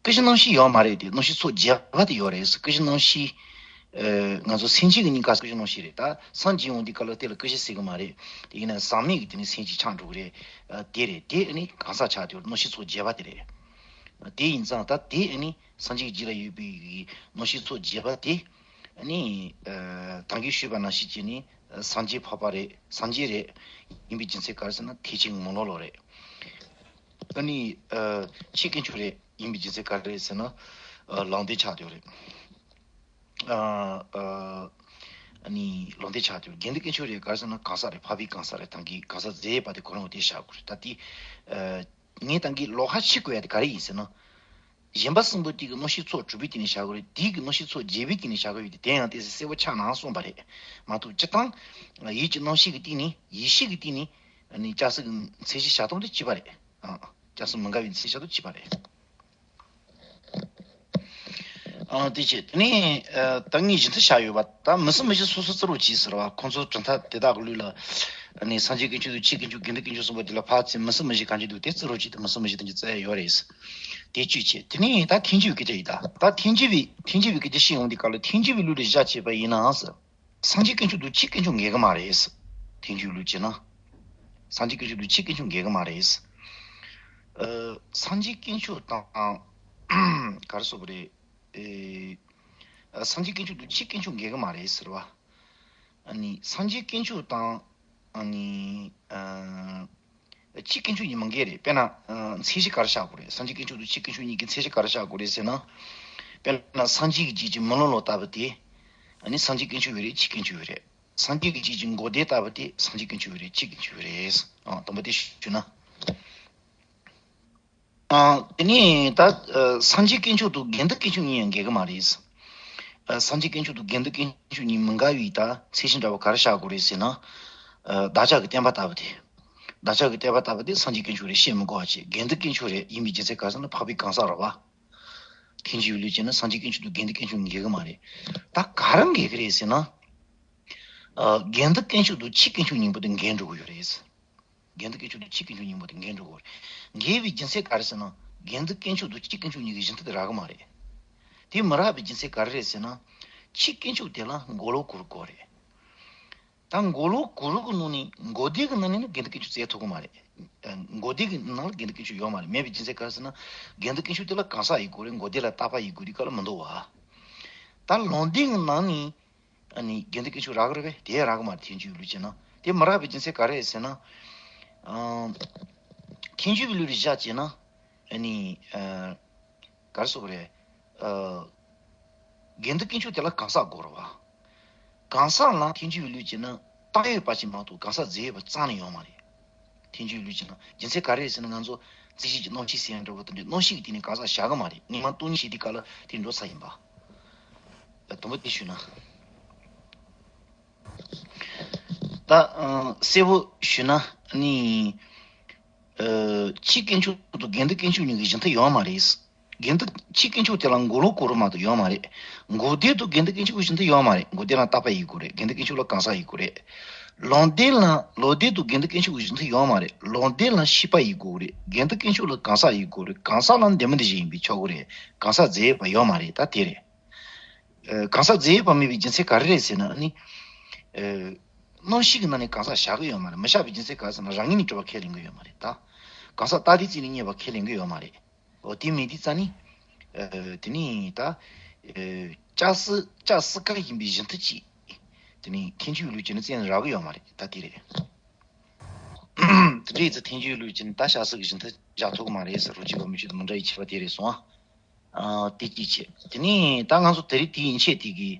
སྐུ་བཞི་སྣང་བཞི་ཡོད་མ་རེད་དེ་མནོ་བྱའི་ཚོགས་རྒྱས་པ་དེ་ཡོད་རེད། སྐུ་བཞི་སྣང་བཞི། ཨེ་ང་ཚོ་སེམས་ཅན་གྱི་སྙིང་ག་སྐུ་བཞི་སྣང་བཞི་རེད། ད་སངས་རྒྱས་འོང་དུས་སྐབས་ལ་དེ་ལ་སྐུ་བཞི་ཟེར་གི་མ་རེད། དེ་ཡིན་ན་ཟག་མེད་ཀྱི་དེ་ནི་སེམས་ཅན་ཆགས་འགྲོ་གི་རེད། ཨ་དེ་རེད། དེ་ཨ་ནི་གང་ཟག་ཆགས་དེ་མནོ་བྱའི་ཚོགས་རྒྱས་པ་དེ་རེད། དེ་ཡིན་ཙང་ད་དེ་ཨ་ནི་སངས་རྒྱས་ཀྱི་རྒྱུད་ལ་ཡོད་པའི་མནོ་བྱའི་ཚོགས་རྒྱས་པ་དེ། ཨ་ནི། ཨ་ད་གིན་ཞུས་པ་ནང་བཞིན་བྱས་ནས་སངས་རྒྱས་འཕགས་པ་རེད། སངས་རྒྱས་རེད། ཡིན་པའི་རྒྱུ་མཚན་ག་རེ་ཟེར་ན་ཐེག་ཆེན་གྱི་ངོ་ལོག་ལོ་རེད། ཨ་ནི། ཨ་ཆོས་དཀོན་མཆོག་རེད། ཡིན་པའི་རྒྱུ་མཚན་ག་རེ་རེད་ཟེར་ན། ཨ་ལམ་བདེན་ཆགས་བསྡད་ཡོད་རེད། ཨ་ཨ་ཨ་ནི་ལམ་བདེན་ཆགས་བསྡད་ཡོད་རེད། དགེ་འདུན་དཀོན་མཆོག་རེད། ག་རེ་ཟེར་ན་གང་ཟག་རེད། འཕགས་པའི་གང་ཟག་རེད། ད་གིན་གང་ཟག་རྫས་ཡོད་པ་དེ་ཁོ་རང་དེ་བཞག་དགོས་རེད། ད་དེ། ཨ་ངས་ད་གིན་ལོགས་ཀ་ཕྱེ་དགོས་ཡ་དེ་ག་རེ་ཡིན་ཟེར་ན། གཞན་པ་གསུམ་པོ་དེ་གི་མནོ་བྱའི་ཚོགས་གྲུབ་པའི་སྟེང་ནས་བཞག་གི་རེད། དེ་གི་མནོ་བྱའི་ཚོགས་རྒྱས་པའི་སྟེང་ནས་བཞག་གི་ཡོད་དེ་དེ་ཡང་ཏོག་ཙམ་གསལ་པོ་ཆགས་ན་གསུངས་པ་རེད། མ་གཏོགས་སྤྱིར་བཏང་། ཡིད་ཀྱི་རྣམ་ཤེས་ཀྱི་སྟེང་ནས་ཡེ་ཤེས་ཀྱི་སྟེང་ནས་ནི་ལྕགས་སྲེག་གི་མཚན་གཞི་བཞག་སྟངས་དེ་གཅིག་པ་རེད། ཨ་ལྕགས་སྲེག་མི་འགལ་བའི་མཚན་གཞི་བཞག་སྟངས་གཅིག་པ་རེད། ཨ་དེ་བྱས་དེ་ནས་ཨ་ད་ངས་གཞི་མཐུན་བཞག་ཡོད་པ་ད་མི་སྲིད་མི་ཤེས་སོ་སོ་རྩི་རོགས་གྱིས་ཟེར་བ་ཁོང་ཚོ་གྲུབ་མཐའ་དེ་དག་གི་ལུགས་ལ། ནས་སངས་རྒྱས་དཀོན་མཆོག་དང་ཆོས་དཀོན་མཆོག་དགེ་འདུན་དཀོན་མཆོག་གསུམ་པོ་དེ་ལ་ཕར་ཚུར་མི་སྲིད་མི་ཤེས་གང་ཅི་འདུག་དེ་རྩི་རོགས་གྱིས་དང་མི་སྲིད་མི་ཤེས་དང་ཅི་རྩི་ཡ་ཡོད་རེད། དེ་བཅུ་བྱས་དེ་ནས་ད་ཐལ་འགྱུར་སྐད་ཆ་ཡིན་ད། ད་ཐལ་འགྱུར་བའི་ཐལ་འགྱུར་བའི་སྐད་ཆ་བཤད་ཡོང་དུས་སྐབས་ལ་ཐལ་འགྱུར་བའི་ལུགས་ལ་བཞག་བྱས་པ་ཡིན་ནའང་ཟེར། སངས་རྒྱས་དཀོན་མཆོག་དང་ཆོས་དཀོན་མཆོག་འགལ་གི་མ་རེད་ཟེར། ཐལ་འགྱུར་ལུགས་བྱས་ན། སངས་རྒྱས་དཀོན་མཆོག་དང་ཆོས་དཀོན་མཆོག་འགལ་གི་མ་རེད་ཟེར། ཨ་སངས་རྒྱས་དཀོན་མཆོག་དང་ག་རེ་ཟེར་དགོས་རེད། ཨེ་ཨ་སངས་རྒྱས་དཀོན་མཆོག་དང་ཆོས་དཀོན་མཆོག་འགལ་གི་མ་རེད་ཟེར་བ། ཨ་ནི་སངས་རྒྱས་དཀོན་མཆོག་དང་ཨ་ནི་ཨ་ཆོས་དཀོན་མཆོག་གཉིས་མི་འགལ་རེད། དཔེར་ན་ཨ་མཚན་གཞི་ག་རེ་བཞག་དགོས་རེད། སངས་རྒྱས་དཀོན་མཆོག་དང་ཆོས་དཀོན་མཆོག་གཉིས་ཀྱི་མཚན་གཞི་ག་རེ་བཞག་དགོས་རེད་ཟེར་ན། དཔེར་ན་སངས་རྒྱས་ཀྱི་རྒྱུད་ཀྱི་མི་ལོ་ལོ་ལྟ་བུ་དེ། ཨ་ནི་སངས་རྒྱས་དཀོན་མཆོག་ཡོད་རེད། ཆོས་དཀོན་མཆོག་ཡོད་རེད། སངས་རྒྱས་ཀྱི་རྒྱུད་ཀྱི་མགོ་ལྡེ་ལྟ་བུ་དེ་སངས་རྒྱས་དཀོན་མཆོག་ཡོད་རེད། ཆོས་དཀོན་མཆོག་ཡོད་རེད། ཨ་དང་པོ་དེ་ཞུ་ན། ཨ་དེ་ནས་ད་ཨ་སངས་རྒྱས་དཀོན་མཆོག་དང་དགེ་འདུན་དཀོན་མཆོག་གཉིས་ཡང་འགལ་གི་མ་རེད། ཨ་སངས་རྒྱས་དཀོན་མཆོག་དང་དགེ་འདུན་དཀོན་མཆོག་གཉིས་མི་འགལ་བའི་ད་མཚན་གཞི་འདྲ་བ་ག་རེ་བཞག་དགོས་རེད་ཟེར་ན། ཨ་བདག་ཅག་གི་བསྟན་པ་ལྟ་བུ་དེ། བདག་ཅག་གི་བསྟན་པ་ལྟ་བུ་དེ་སངས་རྒྱས་དཀོན་མཆོག་རེད། བཤད་མི་དགོས་པ་བྱས། དགེ་འདུན་དཀོན་མཆོག་རེད། ཡིན་པའི་རྒྱུ་མཚན་ག་རེ་ཟེར་ན་འཕགས་པའི་གང་ཟག་རེད་བ། ཐལ་འགྱུར་ལུགས་བྱས་ན་སངས་རྒྱས་དཀོན་མཆོག་དང་དགེ་འདུན་དཀོན་མཆོག་འགལ་གི་མ་རེད། ད་ག་རེ་འགལ་གི་རེད་ཟེར་ན། ཨ་དགེ་འདུན་དཀོན་མཆོག་དང་ཆོས་དཀོན་མཆོག་གཉིས་པོ་དེ་འགལ་འགྲོ་གི་ཡོད་རེད། དགེ་འདུན་དཀོན་མཆོག་དང་ཆོས་དཀོན་མཆོག་གཉིས་པོ་དེ་འགལ་འགྲོ་གི་ཡོད་རེད། འགལ་བའི་རྒྱུ་མཚན་ག་རེ་ཟེར་ན། དགེ་འདུན་དཀོན་མཆོག་དང་ཆོས་དཀོན་མཆོག་གཉིས་ཀྱི་གཞི་མཐུན་དེ་རག་གི་མ་རེད། དེ་མི་རག་པའི་རྒྱུ་མཚན་ག་རེ་རེད་ཟེར་ན། ཆོས་དཀོན་མཆོག་དེ་ལ་མགོ་ལོག་གུ་རུ་དགོས་རེད། ད་མགོ་ལོག་གུ་རུ་གི་ནང་ནས་མགོ་ལྡེ་གི་ནང་ནས་ནི་དགེ་འདུན་དཀོན་མཆོག་བཙལ་ཐུབ་གི་མ་རེད། ཨ་མགོ་ལྡེ་གི་ནང་ལ་དགེ་འདུན་དཀོན་མཆོག་ཡོད་མ་རེད། མེད་པའི་རྒྱུ་མཚན་ག་རེ་ཟེར་ན། དགེ་འདུན་དཀོན་མཆོག་དེ་ལ་གང་ཟག་ཡིན་དགོས་རེད། མགོ་ལྡེ་ལ་བཏགས་པ་ཡིན་དགོས་རེད་ག་ལ་མི་འདུག་བ། ད་ལམ་བདེ་གི་ནང་ནས་ཨ་ནི་དགེ་འདུན་དཀོན་མཆོག་རག་གི་རེད་པས། དེ་རག་གི་མ་རེད། ཐལ་འགྱུར་བའི་ལུགས་བྱས་ན། དེ་མི་རག་པའི་རྒྱུ་མཚན་ག་རེ་རེད་ཟེར་ན། ཨ་ཐལ་འགྱུར་བའི་ལུགས་ལ་བཞག་བྱས་ན། ཨ་ནི་ཨ་ག་རེ་ཟེར་དགོས་རེད། ཨ་དགེ་འདུན་དཀོན་མཆོག་དེ་ལ་གང་ཟག་དགོས་རེད་བ། གང་ཟག་ལ་ཐལ་འགྱུར་བའི་ལུགས་བྱས་ན་བཏགས་ཡོད་པ་ཞིག་མ་གཏོགས་གང་ཟག་རྫས་ཡོད་པ་རྩ་ནས་ཡོད་མ་རེད། ཐལ་འགྱུར་བའི་ལུགས་བྱས་ན། རྒྱུ་མཚན་ག་རེ་རེད་ཟེར་ན། ང་ཚོ་མཚན་གཞི་གི་རྣམ་ཤེས་ཟེར་ཡ་འདྲ་བོ་དེ་འདྲའི་རྣམ་ཤེས་ཀྱི་སྟེང་ནས་གང་ཟག་བཞག་གི་མ་རེད། སྔོན་མ་སྟོང་ཉིད་བཤད་དུས་སྐབས་ལ་དེ་འགྲོ་ཚར་ཡིན་པ། དུམ་བུ་དེ་ཞུས་ན། ད་ཨ་གསལ་པོ་ཞུས་ན་ནི། ཨ་ཕྱི་དཀོན་མཆོག་དང་དགེ་འདུན་དཀོན་མཆོག་གཉིས་ཀྱི་གཞི་མཐུན་ཡོད་མ་རེད། དགེ་འདུན་ཕྱི་དཀོན་མཆོག་དེ་ལ་མགོ་ལོག་གོ་རུ་མ་གཏོགས་ཡོད་མ་རེད། མགོ་སྡེ་དང་དགེ་འདུན་དཀོན་མཆོག་གི་གཞི་མཐུན་ཡོད་མ་རེད། མགོ་སྡེ་ལ་བརྟག་པ་ཡིན་དགོས་རེད། དགེ་འདུན་དཀོན་མཆོག་ལ་གང་ཟག་ཡིན་དགོས་རེད། ལུང་སྡེ་ལ་ལུང་སྡེ་དང་དགེ་འདུན་དཀོན་མཆོག་གི་གཞི་མཐུན་ཡོད་མ་རེད། ལུང་སྡེ་ལ་ཤེས་པ་ཡིན་དགོས་རེད། དགེ་འདུན་དཀོན་མཆོག་ལ་གང་ཟག་ཡིན་དགོས་རེད། གང་ཟག་ལ་འདི་མི་འདི་བཞིན་ཡིན་པའི་ཆོག་གི་རེད། གང་ཟག་རྫས་ཡོད་པ་ཡོད་མ་རེད། ད་དེ་རེད། ཨ་གང་ཟག་རྫས་ཡོད་པ་མེད་པའི་རྒྱུ་མཚན་ག་རེ་རེད་ཟེར་ན་ནི། ཨ་རྣམ་ཤེས་ཀྱི་ནང་ནས་གང་ཟག་བཞག་གི་ཡོད་མ་རེད། མི་བཞག་པའི་རྒྱུ་མཚན་ག་རེ་ཟེར་ན་རང་ངོས་ནས་གྲུབ་པ་ཁས་ལེན་གི་ཡོད་མ་རེད་ད། གང་ཟག་རྟག་སྟེ་རྩིས་ནས་རྙེད་པ་ཁས་ལེན་གི་ཡོད་མ་རེད། འོ་དེ་མེད་དུས་ཙ་ནི། ཨ་དེ་ནི་ད། ཨ་ལྕགས་སྲེག་ལྕགས་སྲེག་ཀ་ཡིན་པའི་གཞི་མཐུན་གཅིག་དེ་ནི་ཐལ་འགྱུར་ལུགས་ཀྱི་ནི་རྩིས་ནས་རག་གི་ཡོད་མ་རེད། ད་དེ་རེད། དེ་འདྲའི་ཚེ་ཐལ་འགྱུར་ལུགས་ཀྱི་ནི་ད་ལྕགས་སྲེག་གི་གཞི་མཐུན་བཞག་ཐུབ་ཀྱི་མ་རེད་ཟེར་རོ། གཅིག་པ་མི་གཅིག་དང་མི་འདྲ་བའི་ཁྱད་པར་དེ་རེད་སོང་ཨ། ཨ་དེ་གཅིག་བྱས། དེ་ནས་ད་ང་ཚོ་དེ་རིང་དེའི་ཡན་ཆད་དེ་གི་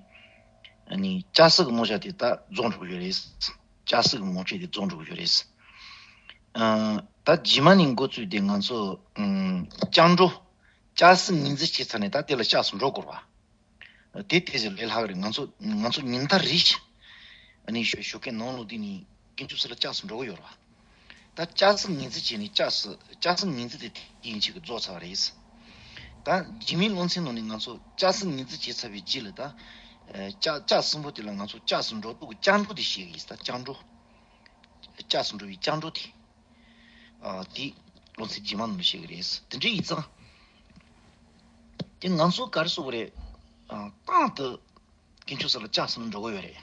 ཨ་ནི་ལྕགས་སྲེག་གི་རྣམ་གཞག་དེ་ད་རྫོགས་འགྲོ་གི་ཡོད་རེད། ལྕགས་སྲེག་གི་རྣམ་གཞག་དེ་རྫོགས་འགྲོ་གི་ཡོད་རེད། ཨ་ད་རྗེས་མ་ནས་འགོ་བཙུགས་ཏེ་ང་ཚོ་ཨམ་སྐྱབས་འགྲོ། ལྕགས་སྲེག་ངོས་འཛིན་བྱས་ཚར་ནས་ད་དེ་ལ་སྐྱབས་སུ་འགྲོ་དགོས་པ། དེ་དེ་ཟེར་ལས་ལྷག་རེད། ང་ཚོ་ང་ཚོ་ཉིན་ལྟར་རེ་བཞིན་ཨ་ནི་ཞོ་ཞོགས་ཀའི་ནང་ལོགས་དེ་ནས་དཀོན་མཆོག་གསུམ་ལ་སྐྱབས་སུ་འགྲོ་གི་ཡོད་རེད་བ། ད་སྐྱབས་སུ་ངོས་འཛིན་བྱས་ནས་སྐྱབས་སུ་སྐྱབས་སུ་ངོས་འཛིན་དེ་དེ་ཡན་ཆད་ཀྱི་རྫོགས་ཚར་བ་རེད། ད་རྗེས་མའི་སློབ་ཚན་ནང་ནས་ང་ཚོ་སྐྱབས་སུ་ངོས་འཛིན་བྱས་ཚར་བའི་རྗེས་ལ་ད་ཨ་སྐྱབས་སྐྱབས་གསུམ་པོ་དེ་ལ་ང་ཚོ་སྐྱབས་སུ་འགྲོ་ཐབས་ཀྱི་སྐྱབས་འགྲོ་དེ་བཤད་གི་ཡིན། ད་སྐྱབས་འགྲོ། སྐྱབས་སུ་འགྲོ་བའི་སྐྱབས་འགྲོ་དེ། ཨ་དེ་སློབ་ཚན་རྗེས་མ་ནང་ལ་བཤད་གི་རེད། དེ་འདྲ་ཡིན་ཙང་། དེ་ང་ཚོ་ག་རེ་ཟེར་དགོས་རེད། ཨ་རྟག་ཏུ་དཀོན་མཆོག་གསུམ་ལ་སྐྱབས་སུ་འགྲོ་གི་ཡོད་རེད།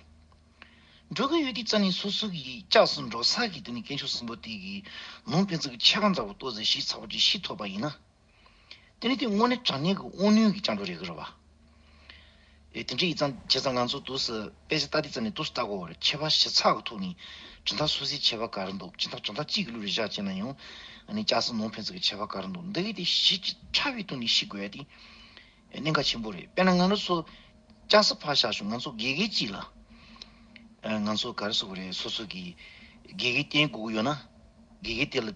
འགྲོ་གི་ཡོད་དུས་ཙ་ནས་སོ་སོ་གི་སྐྱབས་སུ་འགྲོ་ས་གི་དེ་ནི་དཀོན་མཆོག་གསུམ་པོ་དེ་གི་ནང་ཕན་ཚུན་གྱི་ཁྱད་པར་འདྲ་བོ་ཏོག་ཙམ་ཞིབ་ཚགས་པོ་ཅིག་ཤེས་ཐུབ་པ་ཡིན་ན། དེ་ནི་དེ་དངོས་གནས་དྲང་གནས་ཀྱི་དབང་རྣོན་གྱི་སྐྱབས་འགྲོ་རེད་གི་རེད་བ། ཨེ་དེ་འདྲ་ཡིན་ཙང་བྱས་ཙང་ང་ཚོ་དུས་སུ་དཔེ་ཆ་ལྟ་དུས་ཙ་ནས་དུས་སུ་ལྟ་དགོས་པ་རེད། ཁྱད་པར་ཞིབ་ཚགས་ཀྱི་ཐོག་ནས་གྲུབ་མཐའ་སོ་སོའི་ཁྱད་པར་ག་རེ་འདུག་གྲུབ་མཐའ་གྲུབ་མཐའ་གཅིག་གི་ལུགས་ལ་བཞག་བྱས་ན་ཡང་ཨ་ནི་སྐྱབས་སུ་ནང་ཕན་ཚུན་གྱི་ཁྱད་པར་ག་རེ་འདུག་འདི་གི་དེ་ཞིབ་ཅིང་ཕྲ་བའི་ཐོག་ནས་ཤེས་དགོས་ཡ་དེ་གནད་འགག་ཆེན་པོ་རེད། དཔེར་ན་ང་རང་ཚོ་སྐྱབས་སུ་ཕར་བཞག་ཞོག་ང་ཚོ་དགེ་རྒན་གཅིག་ལ་ཨ་ང་ཚོ་ག་རེ་ཟེར་དགོས་རེད། སོ་སོ་གི་དགེ་རྒན་བསྟེན་དགོས་ཀྱི་ཡོད་ན་དགེ་རྒན་དེ་ལ།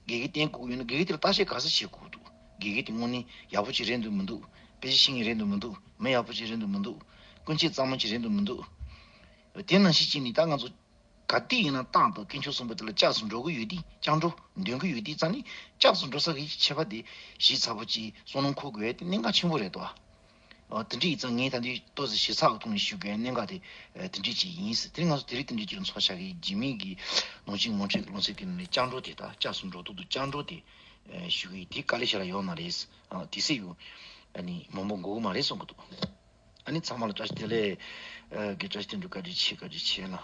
དགེ་རྒན་བསྟེན་དགོས་ཡོད་ན་དགེ་རྒན་དེ་ལ་བརྟག་དཔྱད་ག་ཚོད་བྱེད་དགོས་འདུག་དགེ་རྒན་དེ་དངོས་གནས་ཡག་པོ་ཅིག་རེད་འདུག་མི་འདུག་དཔེ་ཆ་ཤེས་མཁན་རེད་འདུག་མི་འདུག་མི་ཡག་པོ་ཅིག་རེད་འདུག་མི་འདུག་ཀུན་སྤྱོད་གཙང་མ་ཅིག་རེད་འདུག་མི་འདུག་དེ་ནང་བཞིན་བྱས་ནས་ད་ང་ཚོ་ག་དུས་ཡིན་ན་རྟག་ཏུ་དཀོན་མཆོག་གསུམ་པོ་དེ་ལ་སྐྱབས་སུ་འགྲོ་གི་ཡོད་དུས་སྐྱབས་འགྲོ་འདོན་གི་ཡོད་དུས་ཙང་ནི་སྐྱབས་སུ་འགྲོ་ས་གི་ཁྱད་པར་དེ་ཞིབ་ཚགས་པོ་ཅིག་བསམ་བློ་འཁོར་དགོས་ཡ་དེ་གནད་འགག་ཆེན་པོ་རེད་དོ། ཨ་དེ་འདྲ་ཡིན་ཙང་ངས་ད་འདི་ཏོག་ཙམ་ཞིབ་ཚགས་ཀྱི་ཐོག་ནས་ཞུ་དགོས་གནད་འགག་དེ་ཨ་དེ་འདྲ་ཅིག་ཡིན། དེ་ང་ཚོ་དེ་རིང་དེ་འདྲ་ཅིག་ལ་ཚོགས་བཞག་གི་རྗེས་མའི་གི་ནང་བཞིན་ངོ་འཕྲོད་ཀྱི་ལོ་ཚིགས་དེ་ནས་སྐྱབས་འགྲོ་དེ་དང་སྐྱབས་སུ་འགྲོ་ཐབས་དང་སྐྱབས་འགྲོ་དེ་ཨ་ཞུ་གི་ཡིན། དེ་དཀའ་ལས་ཞེ་དྲག་ཡོད་མ་རེད། ཨ་དེ་སྲིད་ཡོད་ཨ་ནི་མང་པོ་འགོར་གི་མ་རེད་བསམ་གི་འདུག་ཨ་ནི་ཚང་མ་ལ་བཀྲ་ཤིས་བདེ་ལེགས། ཨ་དགེ་བཀྲ་ཤིས་བདེ་འགྲོ། བཀའ་དྲིན་ཆེ། བཀའ་དྲིན་ཆེ་ལ།